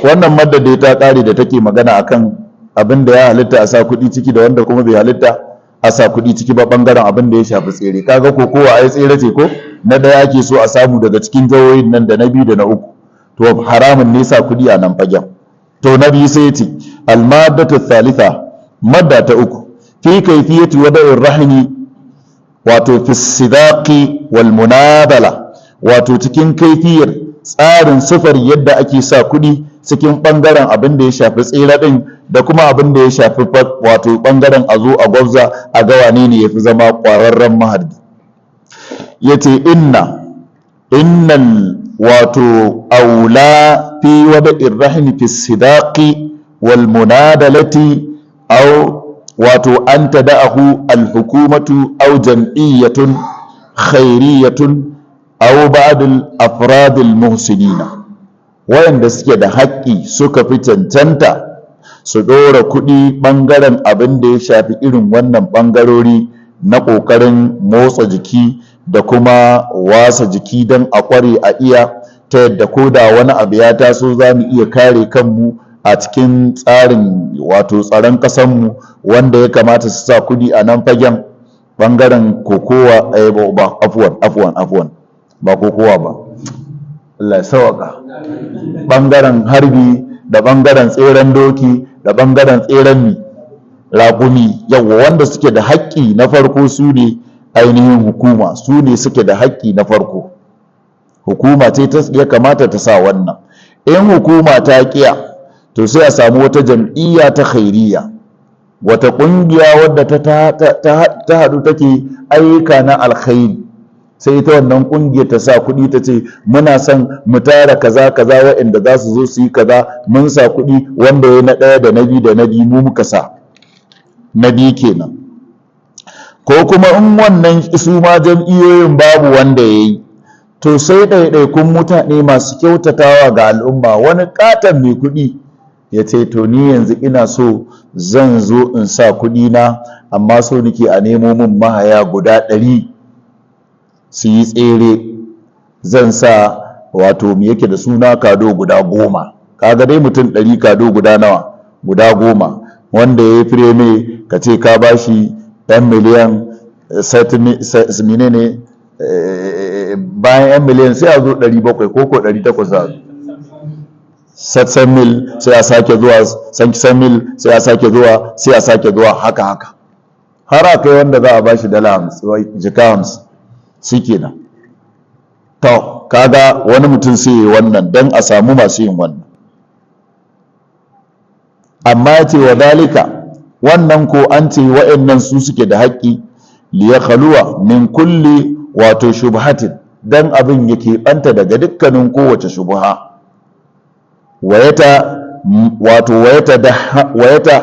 wannan madda dai ta kare da take magana akan abin da ya halitta a sa kuɗi ciki da wanda kuma bai halitta a sa kuɗi ciki ba, bangaren abin da ya shafi tsere. Kaga ko kowa ai tsere ce, ko na ɗaya ake so a samu daga cikin jihohin nan, da na biyu da na uku, to haramun ne sa kuɗi a nan fagen. To na biyu sai ce almaddatu thalitha, madda ta uku, fi kayfiyati wada'ir rahni, wato fi sidaqi wal munabala, wato cikin kaifiyar tsarin sufar yadda ake sa kuɗi cikin ɓangaren abin da ya shafi tsere ɗin da kuma abin da ya shafi wato ɓangaren a zo a gwabza a ga wane ne ya fi zama ƙwararren maharbi. Ya ce innal wato aula fi wada'ir rahni fi sidaqi wal munadalati aw wato an tada'ahu al-hukumatu aw jam'iyyatun khairiyatun aw ba'd al-afrad al-muhsinina. Wayanda suke da haƙƙi suka fi cancanta su ɗora kuɗi ɓangaren abin da ya shafi irin wannan ɓangarori na ƙoƙarin motsa jiki da kuma wasa jiki don a ƙware a iya, ta yadda ko da wani abu ya taso za mu iya kare kanmu a cikin tsarin wato tsaron ƙasanmu. Wanda ya kamata su sa kuɗi a nan fagen ɓangaren kokowa, ba, afuwan, afuwan, afuwan, ba kokowa ba, Allah ya sawaka, ɓangaren harbi da ɓangaren tseren doki da ɓangaren tseren mi raƙumi. Yawwa, wanda suke da haƙƙi na farko su ne ainihin hukuma, su ne suke da haƙƙi na farko. Hukuma ce ta ya kamata ta sa wannan. In hukuma ta ƙiya, to sai a samu wata jam'iyya ta khairiyya, wata ƙungiya wadda ta haɗu take ayyuka na alkhairi, sai ita wannan ƙungiyar ta sa kuɗi, ta ce muna son mu tara kaza kaza, waɗanda za su zo su yi kaza, mun sa kuɗi, wanda ya na ɗaya da na biyu da na biyu, mu muka sa na biyu kenan. Ko kuma in wannan su ma jam'iyyoyin babu wanda ya yi, to sai ɗaiɗaikun mutane masu kyautatawa ga al'umma, wani ƙaton mai kuɗi ya ce to ni yanzu ina so zan zo in sa kuɗi na, amma so nake a nemo min mahaya guda 100 su yi tsere, zan sa wato me yake da suna kado guda 10. Kaga dai mutum 100, kado guda nawa? Guda 10. Wanda ya yi premier ka ce ka bashi ɗan miliyan menene, bayan yan miliyan sai a zo 700 ko 800, a 700 mille, sai a sake zuwa 500 mille, sai a sake zuwa, sai a sake zuwa, haka haka har a kai wanda za a bashi dala 50, jika 50 shi kenan. To kaga wani mutum sai yi wannan don a samu masu yin wannan. Amma ya ce wa zalika, wannan ko an ce wa'annan su suke da haƙƙi, liya khaluwa min kulli wato shubhatin, dan abin yake ɓanta daga dukkanin kowace shubha, wayata wato wayata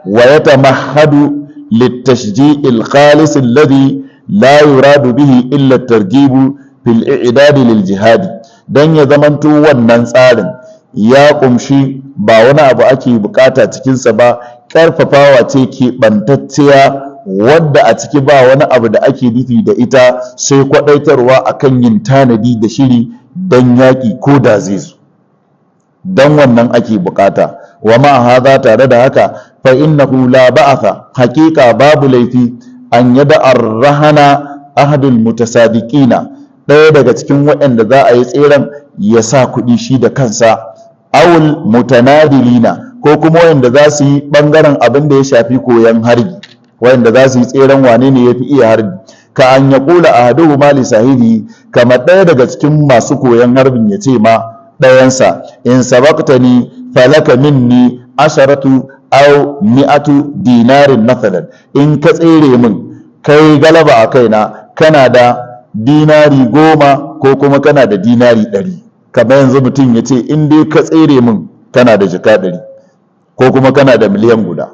wayata mahadu litashji'il khalis alladhi la yuradu bihi illa at-targhib fil i'dad lil jihad, dan ya zamanto wannan tsarin ya kumshi ba wani abu ake bukata cikinsa ba, karfafawa ce keɓantacciya wadda a ciki ba wani abu da ake nufi da ita sai kwadaitarwa akan yin tanadi da shiri don yaƙi ko da zai zo. Don wannan ake bukata. Wa ma hadha, tare da haka, fa innahu la ba'atha, haqiqa babu laifi, an yada ar-rahana ahadul mutasadiqina, ɗaya daga cikin waɗanda za a yi tseren ya sa kuɗi shi da kansa, awul mutanadilina, ko kuma waɗanda za su yi ɓangaren abin da ya shafi koyon harbi, waɗanda za su yi tseren wane ne ya fi iya harbi. Ka an ya kula ahaduhuma li sahibi, kamar ɗaya daga cikin masu koyon harbin ya ce ma ɗayansa: in sabaqtani falaka minni 10 aw 100 dinarin mathalan. In ka tsere min, kai galaba a kaina, kana da dinari 10 ko kuma kana da dinari 100. Kamar yanzu mutum ya ce in dai ka tsere min kana da jika 100. ko kuma kana da miliyan 1.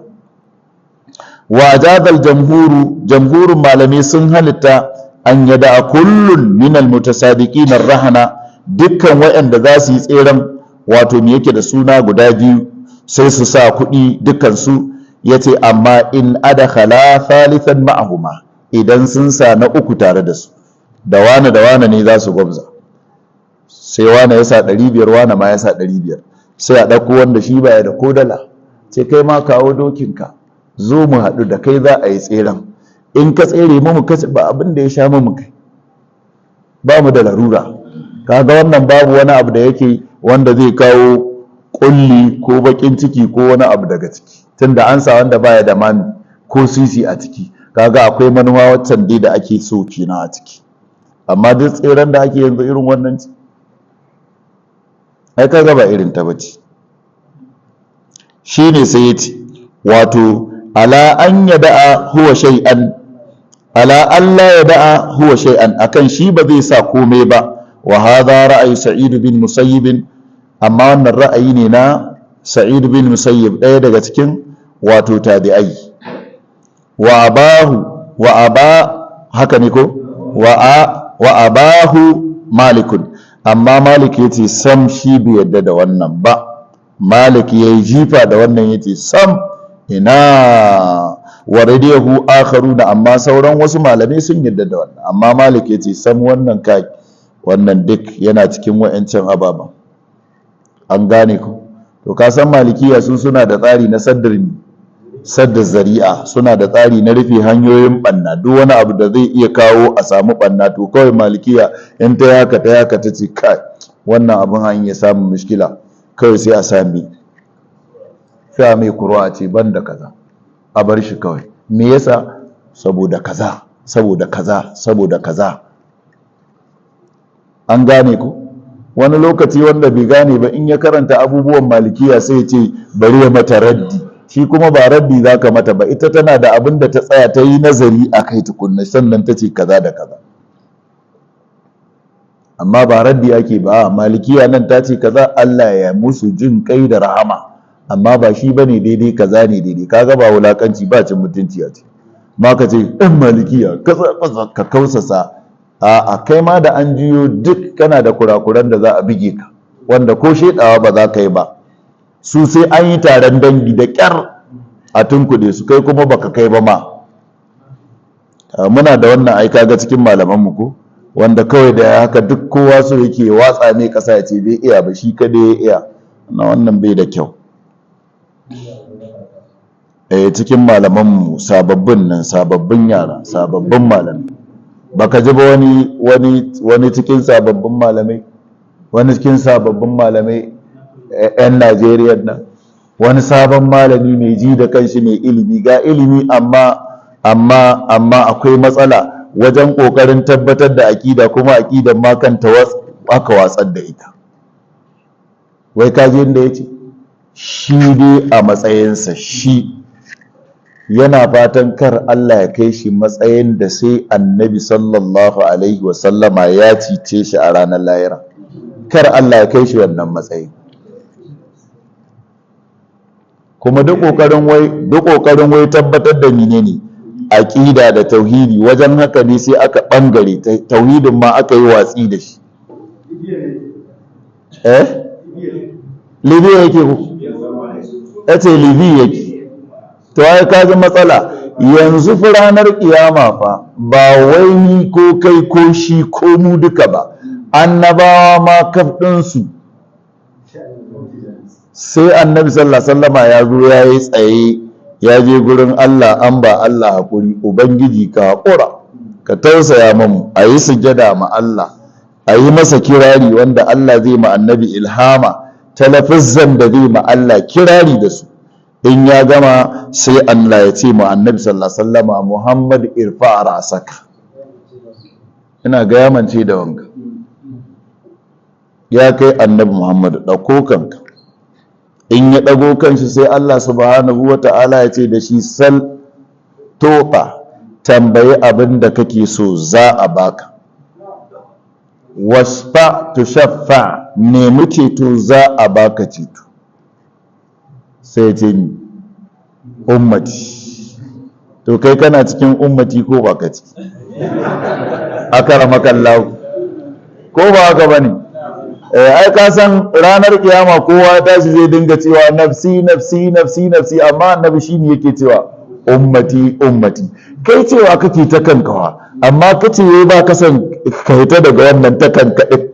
Wa ajazal jamhuru, jamhurin malami sun halitta an yada kullun min almutasabiqin rahana, dukkan waɗanda za su yi tseren, wato me yake da suna, guda biyu, sai su sa kuɗi dukkan su. Yace amma in adkhala thalithan ma'ahuma, idan sun sa na uku tare da su, da wane da wane ne za su gwabza, sai wane ya sa 500, wane ma ya sa 500, sai a ɗauko wanda shi baya da ko dala, sai kai ma kawo dokinka, zo mu haɗu da kai za a yi tseren. In ka tsere mu, mu kace ba abin da ya sha mu kai, ba mu da larura. Kaga wannan babu wani abu da yake wanda zai kawo kulli ko bakin ciki ko wani abu daga ciki, tunda an sa wanda baya da mami ko sisi a ciki. Kaga akwai manuwa waccan dai da ake so kenan a ciki. Amma duk tseren da ake yanzu irin wannan ce, ai kaga ba irin ta bace. Shine sai ya ce, wato ala an yada'a huwa shay'an, ala alla yada'a huwa shay'an, akan shi ba zai sa komai ba. Wa hadha ra'ayi Sa'id bin Musayyib, amma wannan ra'ayi ne na Sa'id bin Musayyib, ɗaya daga cikin wato tabi'ai. Wa abahu, wa aba, haka ne ko? Wa a wa abahu Malikun, amma Malik yace sam, shi bai yadda da wannan ba. Malik yayi jifa da wannan, yace sam, ina. Wa radiyahu akharuna, amma sauran wasu malamai sun yadda da wannan, amma Malik yace sam, wannan kai, wannan duk yana cikin wa'ancan ababan. An gane ku? To ka san Malikiya su suna da tsari na sadda zari'a, suna da tsari na rufe hanyoyin banna. Duk wani abu da zai iya kawo a samu banna, to kawai Malikiya in ta yaka ta yaka ta ce kai, wannan abin an iya samun mushkila, kawai sai a sami, sai a mai kurwa, a ce ban da kaza, a bar shi kawai. Me yasa? Saboda kaza, saboda kaza, saboda kaza. An gane ku? Wani lokaci wanda bai gane ba, in ya karanta abubuwan Malikiya, sai ya ce bari ya mata raddi. Shi kuma ba raddi za ka mata ba, ita tana da abin da ta tsaya ta yi nazari a kai tukunna, sannan ta ce kaza da kaza. Amma ba raddi ake ba. Malikiya nan ta ce kaza, Allah ya musu jin kai da rahama, amma ba shi bane daidai, kaza ne daidai. Kaga ba wulakanci ba, cin mutunci a ce ma ka ce ɗan Malikiya kaza kaza, ka kausasa. A kai ma da an jiyo duk kana da kurakuran da za a bige ka, wanda ko shedawa ba za ka yi ba. Su sai an yi taron dangi da kyar a tunkuɗe su, kai kuma baka kai ba ma. Muna da wannan ai kaga cikin malamanmu ko, wanda kawai da haka duk kowa so yake watsa mai ƙasa, ya ce bai iya ba, shi kada ya iya. Na wannan bai da kyau. Eh, cikin malamanmu sababbin nan, sababbin yara, sababbin malamai, baka ji ba wani cikin sababbin malamai, wani cikin sababbin malamai 'yan Najeriya nan, wani sabon malami mai ji da kanshi, mai ilimi, ga ilimi, amma akwai matsala wajen ƙoƙarin tabbatar da aƙida, kuma aƙidan ma kanta aka watsar da ita. Wai kaji inda ya ce shi dai a matsayinsa, shi yana fatan kar Allah ya kai shi matsayin da sai Annabi sallallahu alaihi wasallama ya cice shi a ranar lahira. Kar Allah ya kai shi wannan matsayin. Kuma duk ƙoƙarin wai tabbatar da menene aƙida da tauhidi, wajen haka ne sai aka ɓangare tauhidin ma, aka yi watsi da shi. Eh, Libya yake ku, ya ce Libya yake. To ai ka ji matsala. Yanzu fi ranar kiyama fa, ba wai ni ko kai ko shi ko mu duka ba, annabawa ma kaf ɗinsu, sai Annabi sallallahu alaihi wasallama ya zo ya yi tsaye, ya je gurin Allah, an ba Allah hakuri, Ubangiji ka haƙura, ka tausaya mamu, a yi sujada ma Allah, a yi masa kirari, wanda Allah zai ma Annabi ilhama ta lafazzan da zai ma Allah kirari da su. In ya gama, sai Allah ya ce ma Annabi sallallahu alaihi wasallama, "Muhammad, irfa ra'saka." Ina ga yamance da wanga, ya kai Annabi Muhammad, ɗauko kanka. In ya ɗago kanshi, sai Allah subhanahu wa ta'ala ya ce da shi, "Sal tu'ta," tambayi abin da kake so, za a baka. "Washfa tushaffa," nemi ceto, za a baka ceto. Sai ya ce ni ummati. To kai kana cikin ummati ko ba ka ciki? Akaramakallahu. Ko ba haka bane? Ai ka san ranar kiyama kowa tashi zai dinga cewa nafsi nafsi nafsi nafsi, amma annabi shine yake cewa ummati ummati. Kai cewa kake ta kankawa, amma kace wai ba ka san ka hita daga wannan ta kanka din,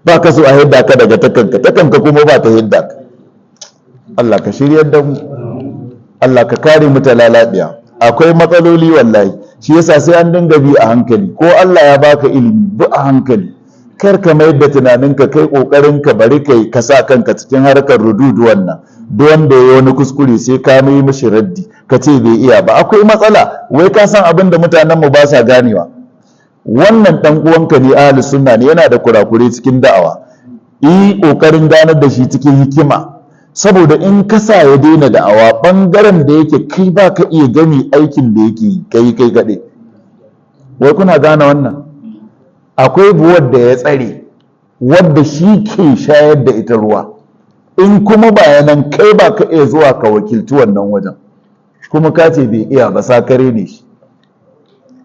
ba ka so a hidda ka daga ta kanka, ta kanka kuma ba ta hidda ka. Allah ka shiryar da mu, Allah ka kare mu ta lalabiya. Akwai matsaloli wallahi, shi yasa sai an dinga bi a hankali. Ko Allah ya baka ilimi, bi a hankali, kar ka mayar da tunaninka kai kokarin ka bari kai ka sa kanka cikin harkar rududu wannan. Duk wanda ya wani kuskure sai ka mai mishi raddi, ka ce bai iya ba. Akwai matsala. Wai ka san abin da mutanen mu ba sa ganewa, wannan dan uwanka ne, ahli sunna ne, yana da kurakure cikin da'awa, yi kokarin ganar da shi cikin hikima, saboda in ka sa ya daina da'awa bangaren da yake kai ba ka iya gami aikin da yake kai kai kaɗai. Wai kuna gane wannan? Akwai buwar da ya tsare wadda shi ke shayar da ita ruwa, in kuma bayanan kai ba ka iya zuwa ka wakilci wannan wajen, kuma ka ce bai iya ba, sakare ne shi,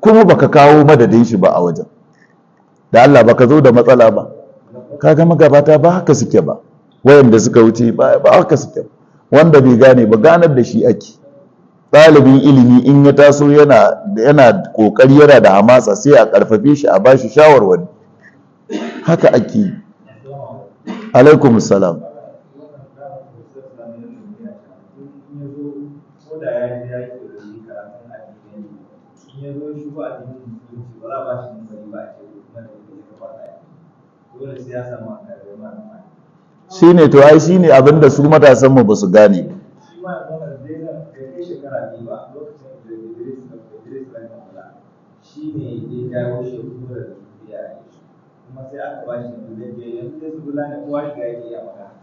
kuma baka kawo madadin shi ba a wajen da Allah, baka zo da matsala ba. Kaga magabata ba haka suke ba, wayanda suka wuce ba haka suke ba. Wanda bai gane ba, ganar da shi ake. Ɗalibin ilimi in ya taso yana ƙoƙari, yana da hamasa, sai a ƙarfafe shi, a bashi shawarwari. Haka ake yi. Alaikum salam. Shine to ai shine abinda su matasanmu ba su gane ba.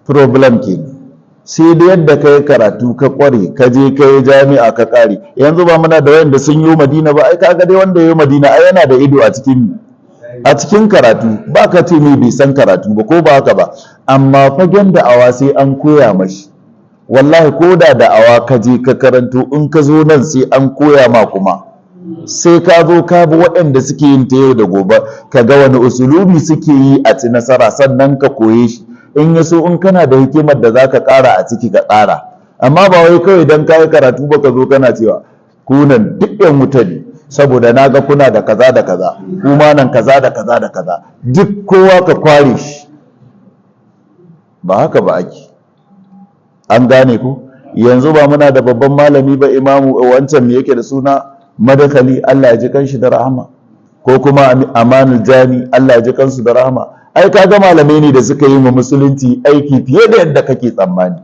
Problem ke sai da yadda ka yi karatu ka kware, ka je ka yi jami'a ka kare. Yanzu ba muna da wayanda sun yi Madina ba? Ai kaga dai wanda ya yi Madina ai yana da ido a cikin karatu, ba ka ce mai bai san karatu ba, ko ba haka ba? Amma fagen da'awa sai an koya mashi. Wallahi ko da da'awa ka je ka karanto, in ka zo nan sai an koya ma, kuma sai ka zo ka bi waɗanda suke yin ta yau da gobe, ka ga wani usulubi suke yi a ci nasara, sannan ka koye shi. In ya so in kana da hikimar da za ka ƙara a ciki, ka ƙara. Amma ba wai kawai don ka yi karatu ba ka zo kana cewa kunan duk yan wuta ne, saboda na ga kuna da kaza da kaza, kuma nan kaza da kaza da kaza, duk kowa ka kware shi. Ba haka ba ake. An gane ku? Yanzu ba muna da babban malami ba, imamu wancan, me yake da suna, Madakali, Allah ya ji kanshi da rahama, ko kuma Amanul Jami, Allah ya ji kansu da rahama. Ai kaga malamai ne da suka yi wa musulunci aiki fiye da yadda kake tsammani.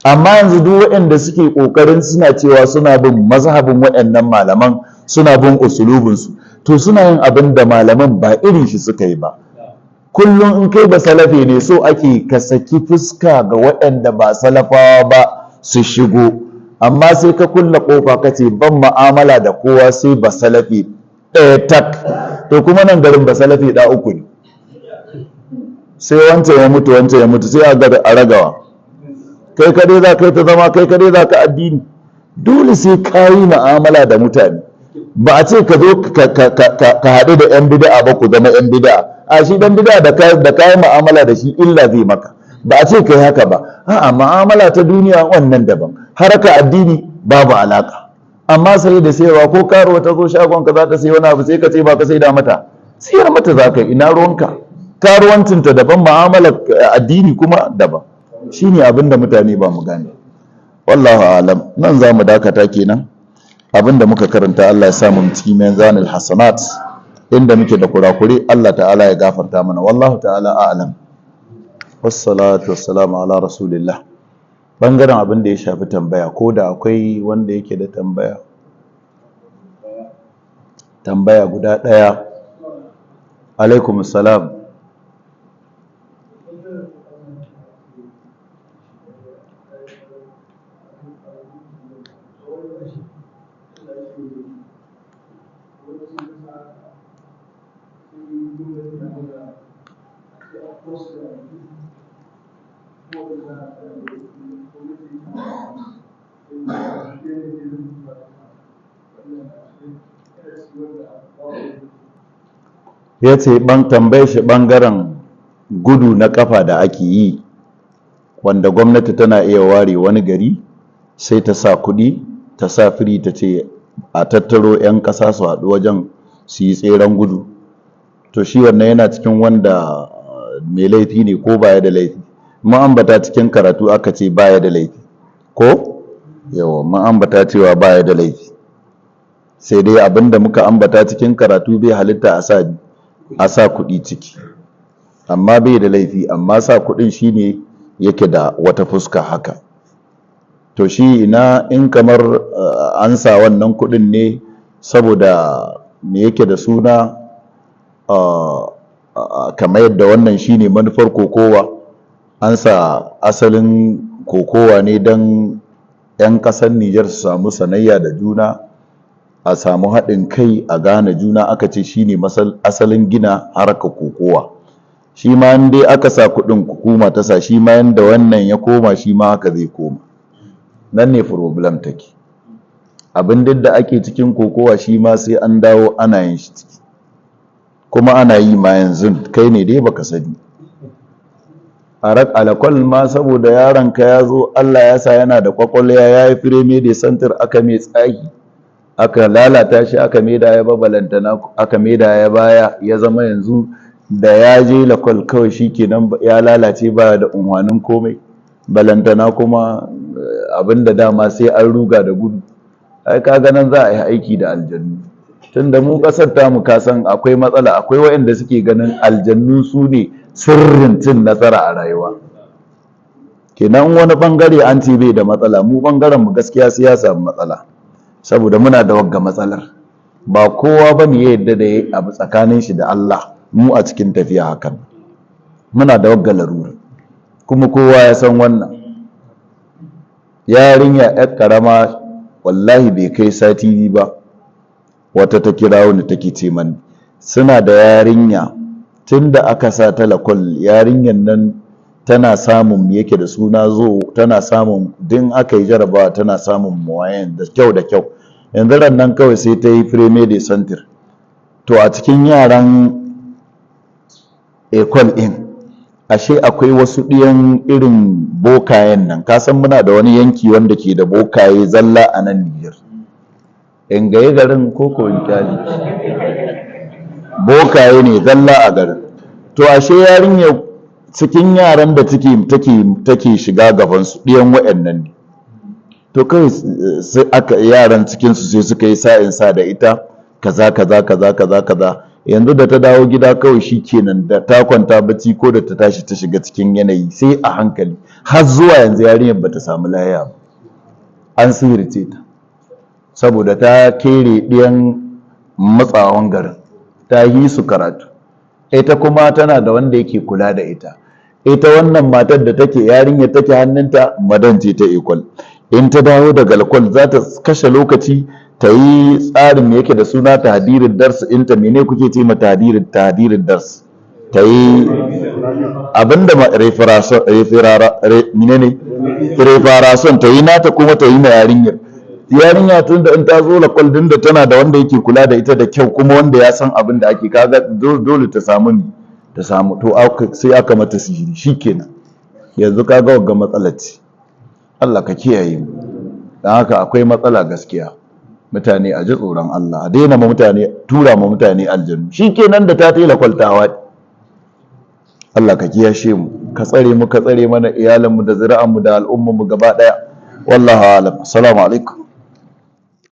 Amma yanzu duk waɗanda suke ƙoƙarin suna cewa suna bin mazhabin waɗannan malaman, suna bin usulubinsu, to suna yin abin da malaman ba irin shi suka yi ba. Kullum in kai ba salafe ne, so ake ka saki fuska ga waɗanda ba salafawa ba su shigo. Amma sai ka kulle ƙofa, ka ce ban ma'amala da kowa sai ba salafe ɗaya tak. To kuma nan garin ba salafe ɗa uku ne. Sai wancan ya mutu, wancan ya mutu, sai a ragawa. Kai kadai za ka yi ta zama, kai kadai za ka addini. Dole sai ka yi ma'amala da mutane. Ba a ce ka zo ka haɗu da 'yan bida'a ba ku zama 'yan bida'a. A shi dan bida'a da ka yi ma'amala da shi illa zai maka. Ba a ce ka yi haka ba. A'a, ma'amala ta duniya wannan daban, haraka addini babu alaka. Amma sai da sayarwa, ko karuwa ta zo shagon ka za ta sayi wani abu, sai ka ce ba ka saida mata, sayar mata za ka yi, ina ruwanka? Karuwancinta daban, ma'amalar addini kuma daban. Shine abin da mutane ba mu gane. Wallahu alam. Nan za mu dakata kenan. Abin da muka karanta, Allah ya sa mu cikin mizanul hasanat. Inda muke da kurakure, Allah ta'ala ya gafarta mana. Wallahu ta'ala a'lam. Wassalatu wassalamu ala rasulillah. Bangaren abin da ya shafi tambaya, ko da akwai wanda yake da tambaya, tambaya guda ɗaya. Alaikum salam. Ya ce ban tambaye shi ɓangaren gudu na ƙafa da ake yi, wanda gwamnati tana iya ware wani gari sai ta sa kuɗi, ta sa firi, ta ce a tattaro 'yan ƙasa su haɗu wajen su yi tseren gudu. To shi wannan yana cikin wanda mai laifi ne ko baya da laifi? Mun ambata cikin karatu, aka ce baya da laifi ko? Yawa, mun ambata cewa baya da laifi, sai dai abinda muka ambata cikin karatu bai halitta a sa kuɗi ciki, amma bai da laifi. Amma sa kuɗin shine yake da wata fuska haka. To shi ina in kamar an sa wannan kuɗin ne saboda me yake da suna, kamar yadda wannan shine manufar kokowa, an sa asalin kokowa ne don 'yan ƙasar Nijar su samu sanayya da juna, a samu haɗin kai, a gane juna, aka ce shine asalin gina harkar kokowa. Shi ma in dai aka sa kuɗin, hukuma ta sa, shi ma yanda wannan ya koma, shi ma haka zai koma. Nan ne problem take. Abin duk da ake cikin kokowa, shi ma sai an dawo ana yin shi ciki, kuma ana yi ma yanzu, kai ne dai baka sani. A alakwal ma, saboda yaronka ya zo, Allah ya sa yana da kwakwalwa, ya yi premier de centre, aka mai tsagi, aka lalata shi, aka maida ya babalantana, aka maida ya baya, ya zama yanzu da ya je lakwal kawai shi kenan ya lalace, baya da unhwanin komai. Balantana kuma abinda dama sai an ruga da gudu. Ai kaga nan za a yi aiki da aljannu, tunda mu ƙasar tamu, ka san akwai matsala. Akwai waɗanda suke ganin aljannu su ne sirrin cin nasara a rayuwa. Kenan wani bangare an ce bai da matsala, mu bangaren mu gaskiya sai ya samu matsala, saboda muna da wagga matsalar. Ba kowa bane ya yarda da yayi abu tsakanin shi da Allah. Mu a cikin tafiya hakan muna da wagga larura, kuma kowa ya san wannan. Yarinya yar karama, wallahi bai kai sati 2 ba, wata ta kira wani take ce mani suna da yarinya, tunda aka sa ta lakwal, yarinyar nan tana samun, yake da suna, zo tana samun din aka yi jarabawa tana samun moyenne da kyau da kyau. Yanzu ran nan kawai sai ta yi premier de centre. To a cikin yaran école ɗin, ashe akwai wasu ɗiyan irin bokayen nan. Ka san muna da wani yanki wanda ke da bokaye zalla a nan Nijar. In gaye garin koko in kyale? Bokaye ne zalla a garin. To ashe yarinya cikin yaran da take shiga gaban su, ɗiyan wa'annan ne. To kawai sai aka yaran cikin su sai suka yi sa'in sa da ita, kaza kaza kaza kaza kaza. Yanzu da ta dawo gida kawai shikenan, da ta kwanta bacci ko da ta tashi, ta shiga cikin yanayi sai a hankali. Har zuwa yanzu yarinyar bata samu lafiya ba. An sihirce ta saboda ta kere ɗiyan matsawan garin, ta yi su karatu. Ita kuma tana da wanda yake kula da ita. Ita wannan matar da take yarinyar take hannunta, madam ce ta école. In ta dawo daga lakwal, za ta kashe lokaci ta yi tsarin, me yake da suna, tahdirin dars inta. Mene kuke ce ma tahdirin dars? Ta yi abinda ma menene, préparation, ta yi nata, kuma ta yi ma yarinyar. Yarinya tun da in ta zo lakwal din da tana da wanda yake kula da ita da kyau, kuma wanda ya san abin da ake, kaga dole ta samu ni ta samu. To sai aka mata sihiri, shikenan. Yanzu kaga wagga matsalar ce. Allah ka kiyaye mu. Don haka akwai matsala gaskiya. Mutane a ji tsoron Allah, a daina ma mutane, tura ma mutane aljanu. Shikenan, da ta tela kwaltawa. Allah ka kiyashe mu, ka tsare mu, ka tsare mana iyalanmu da zuri'anmu da al'ummarmu gaba daya. Wallahu alam. Assalamu alaikum.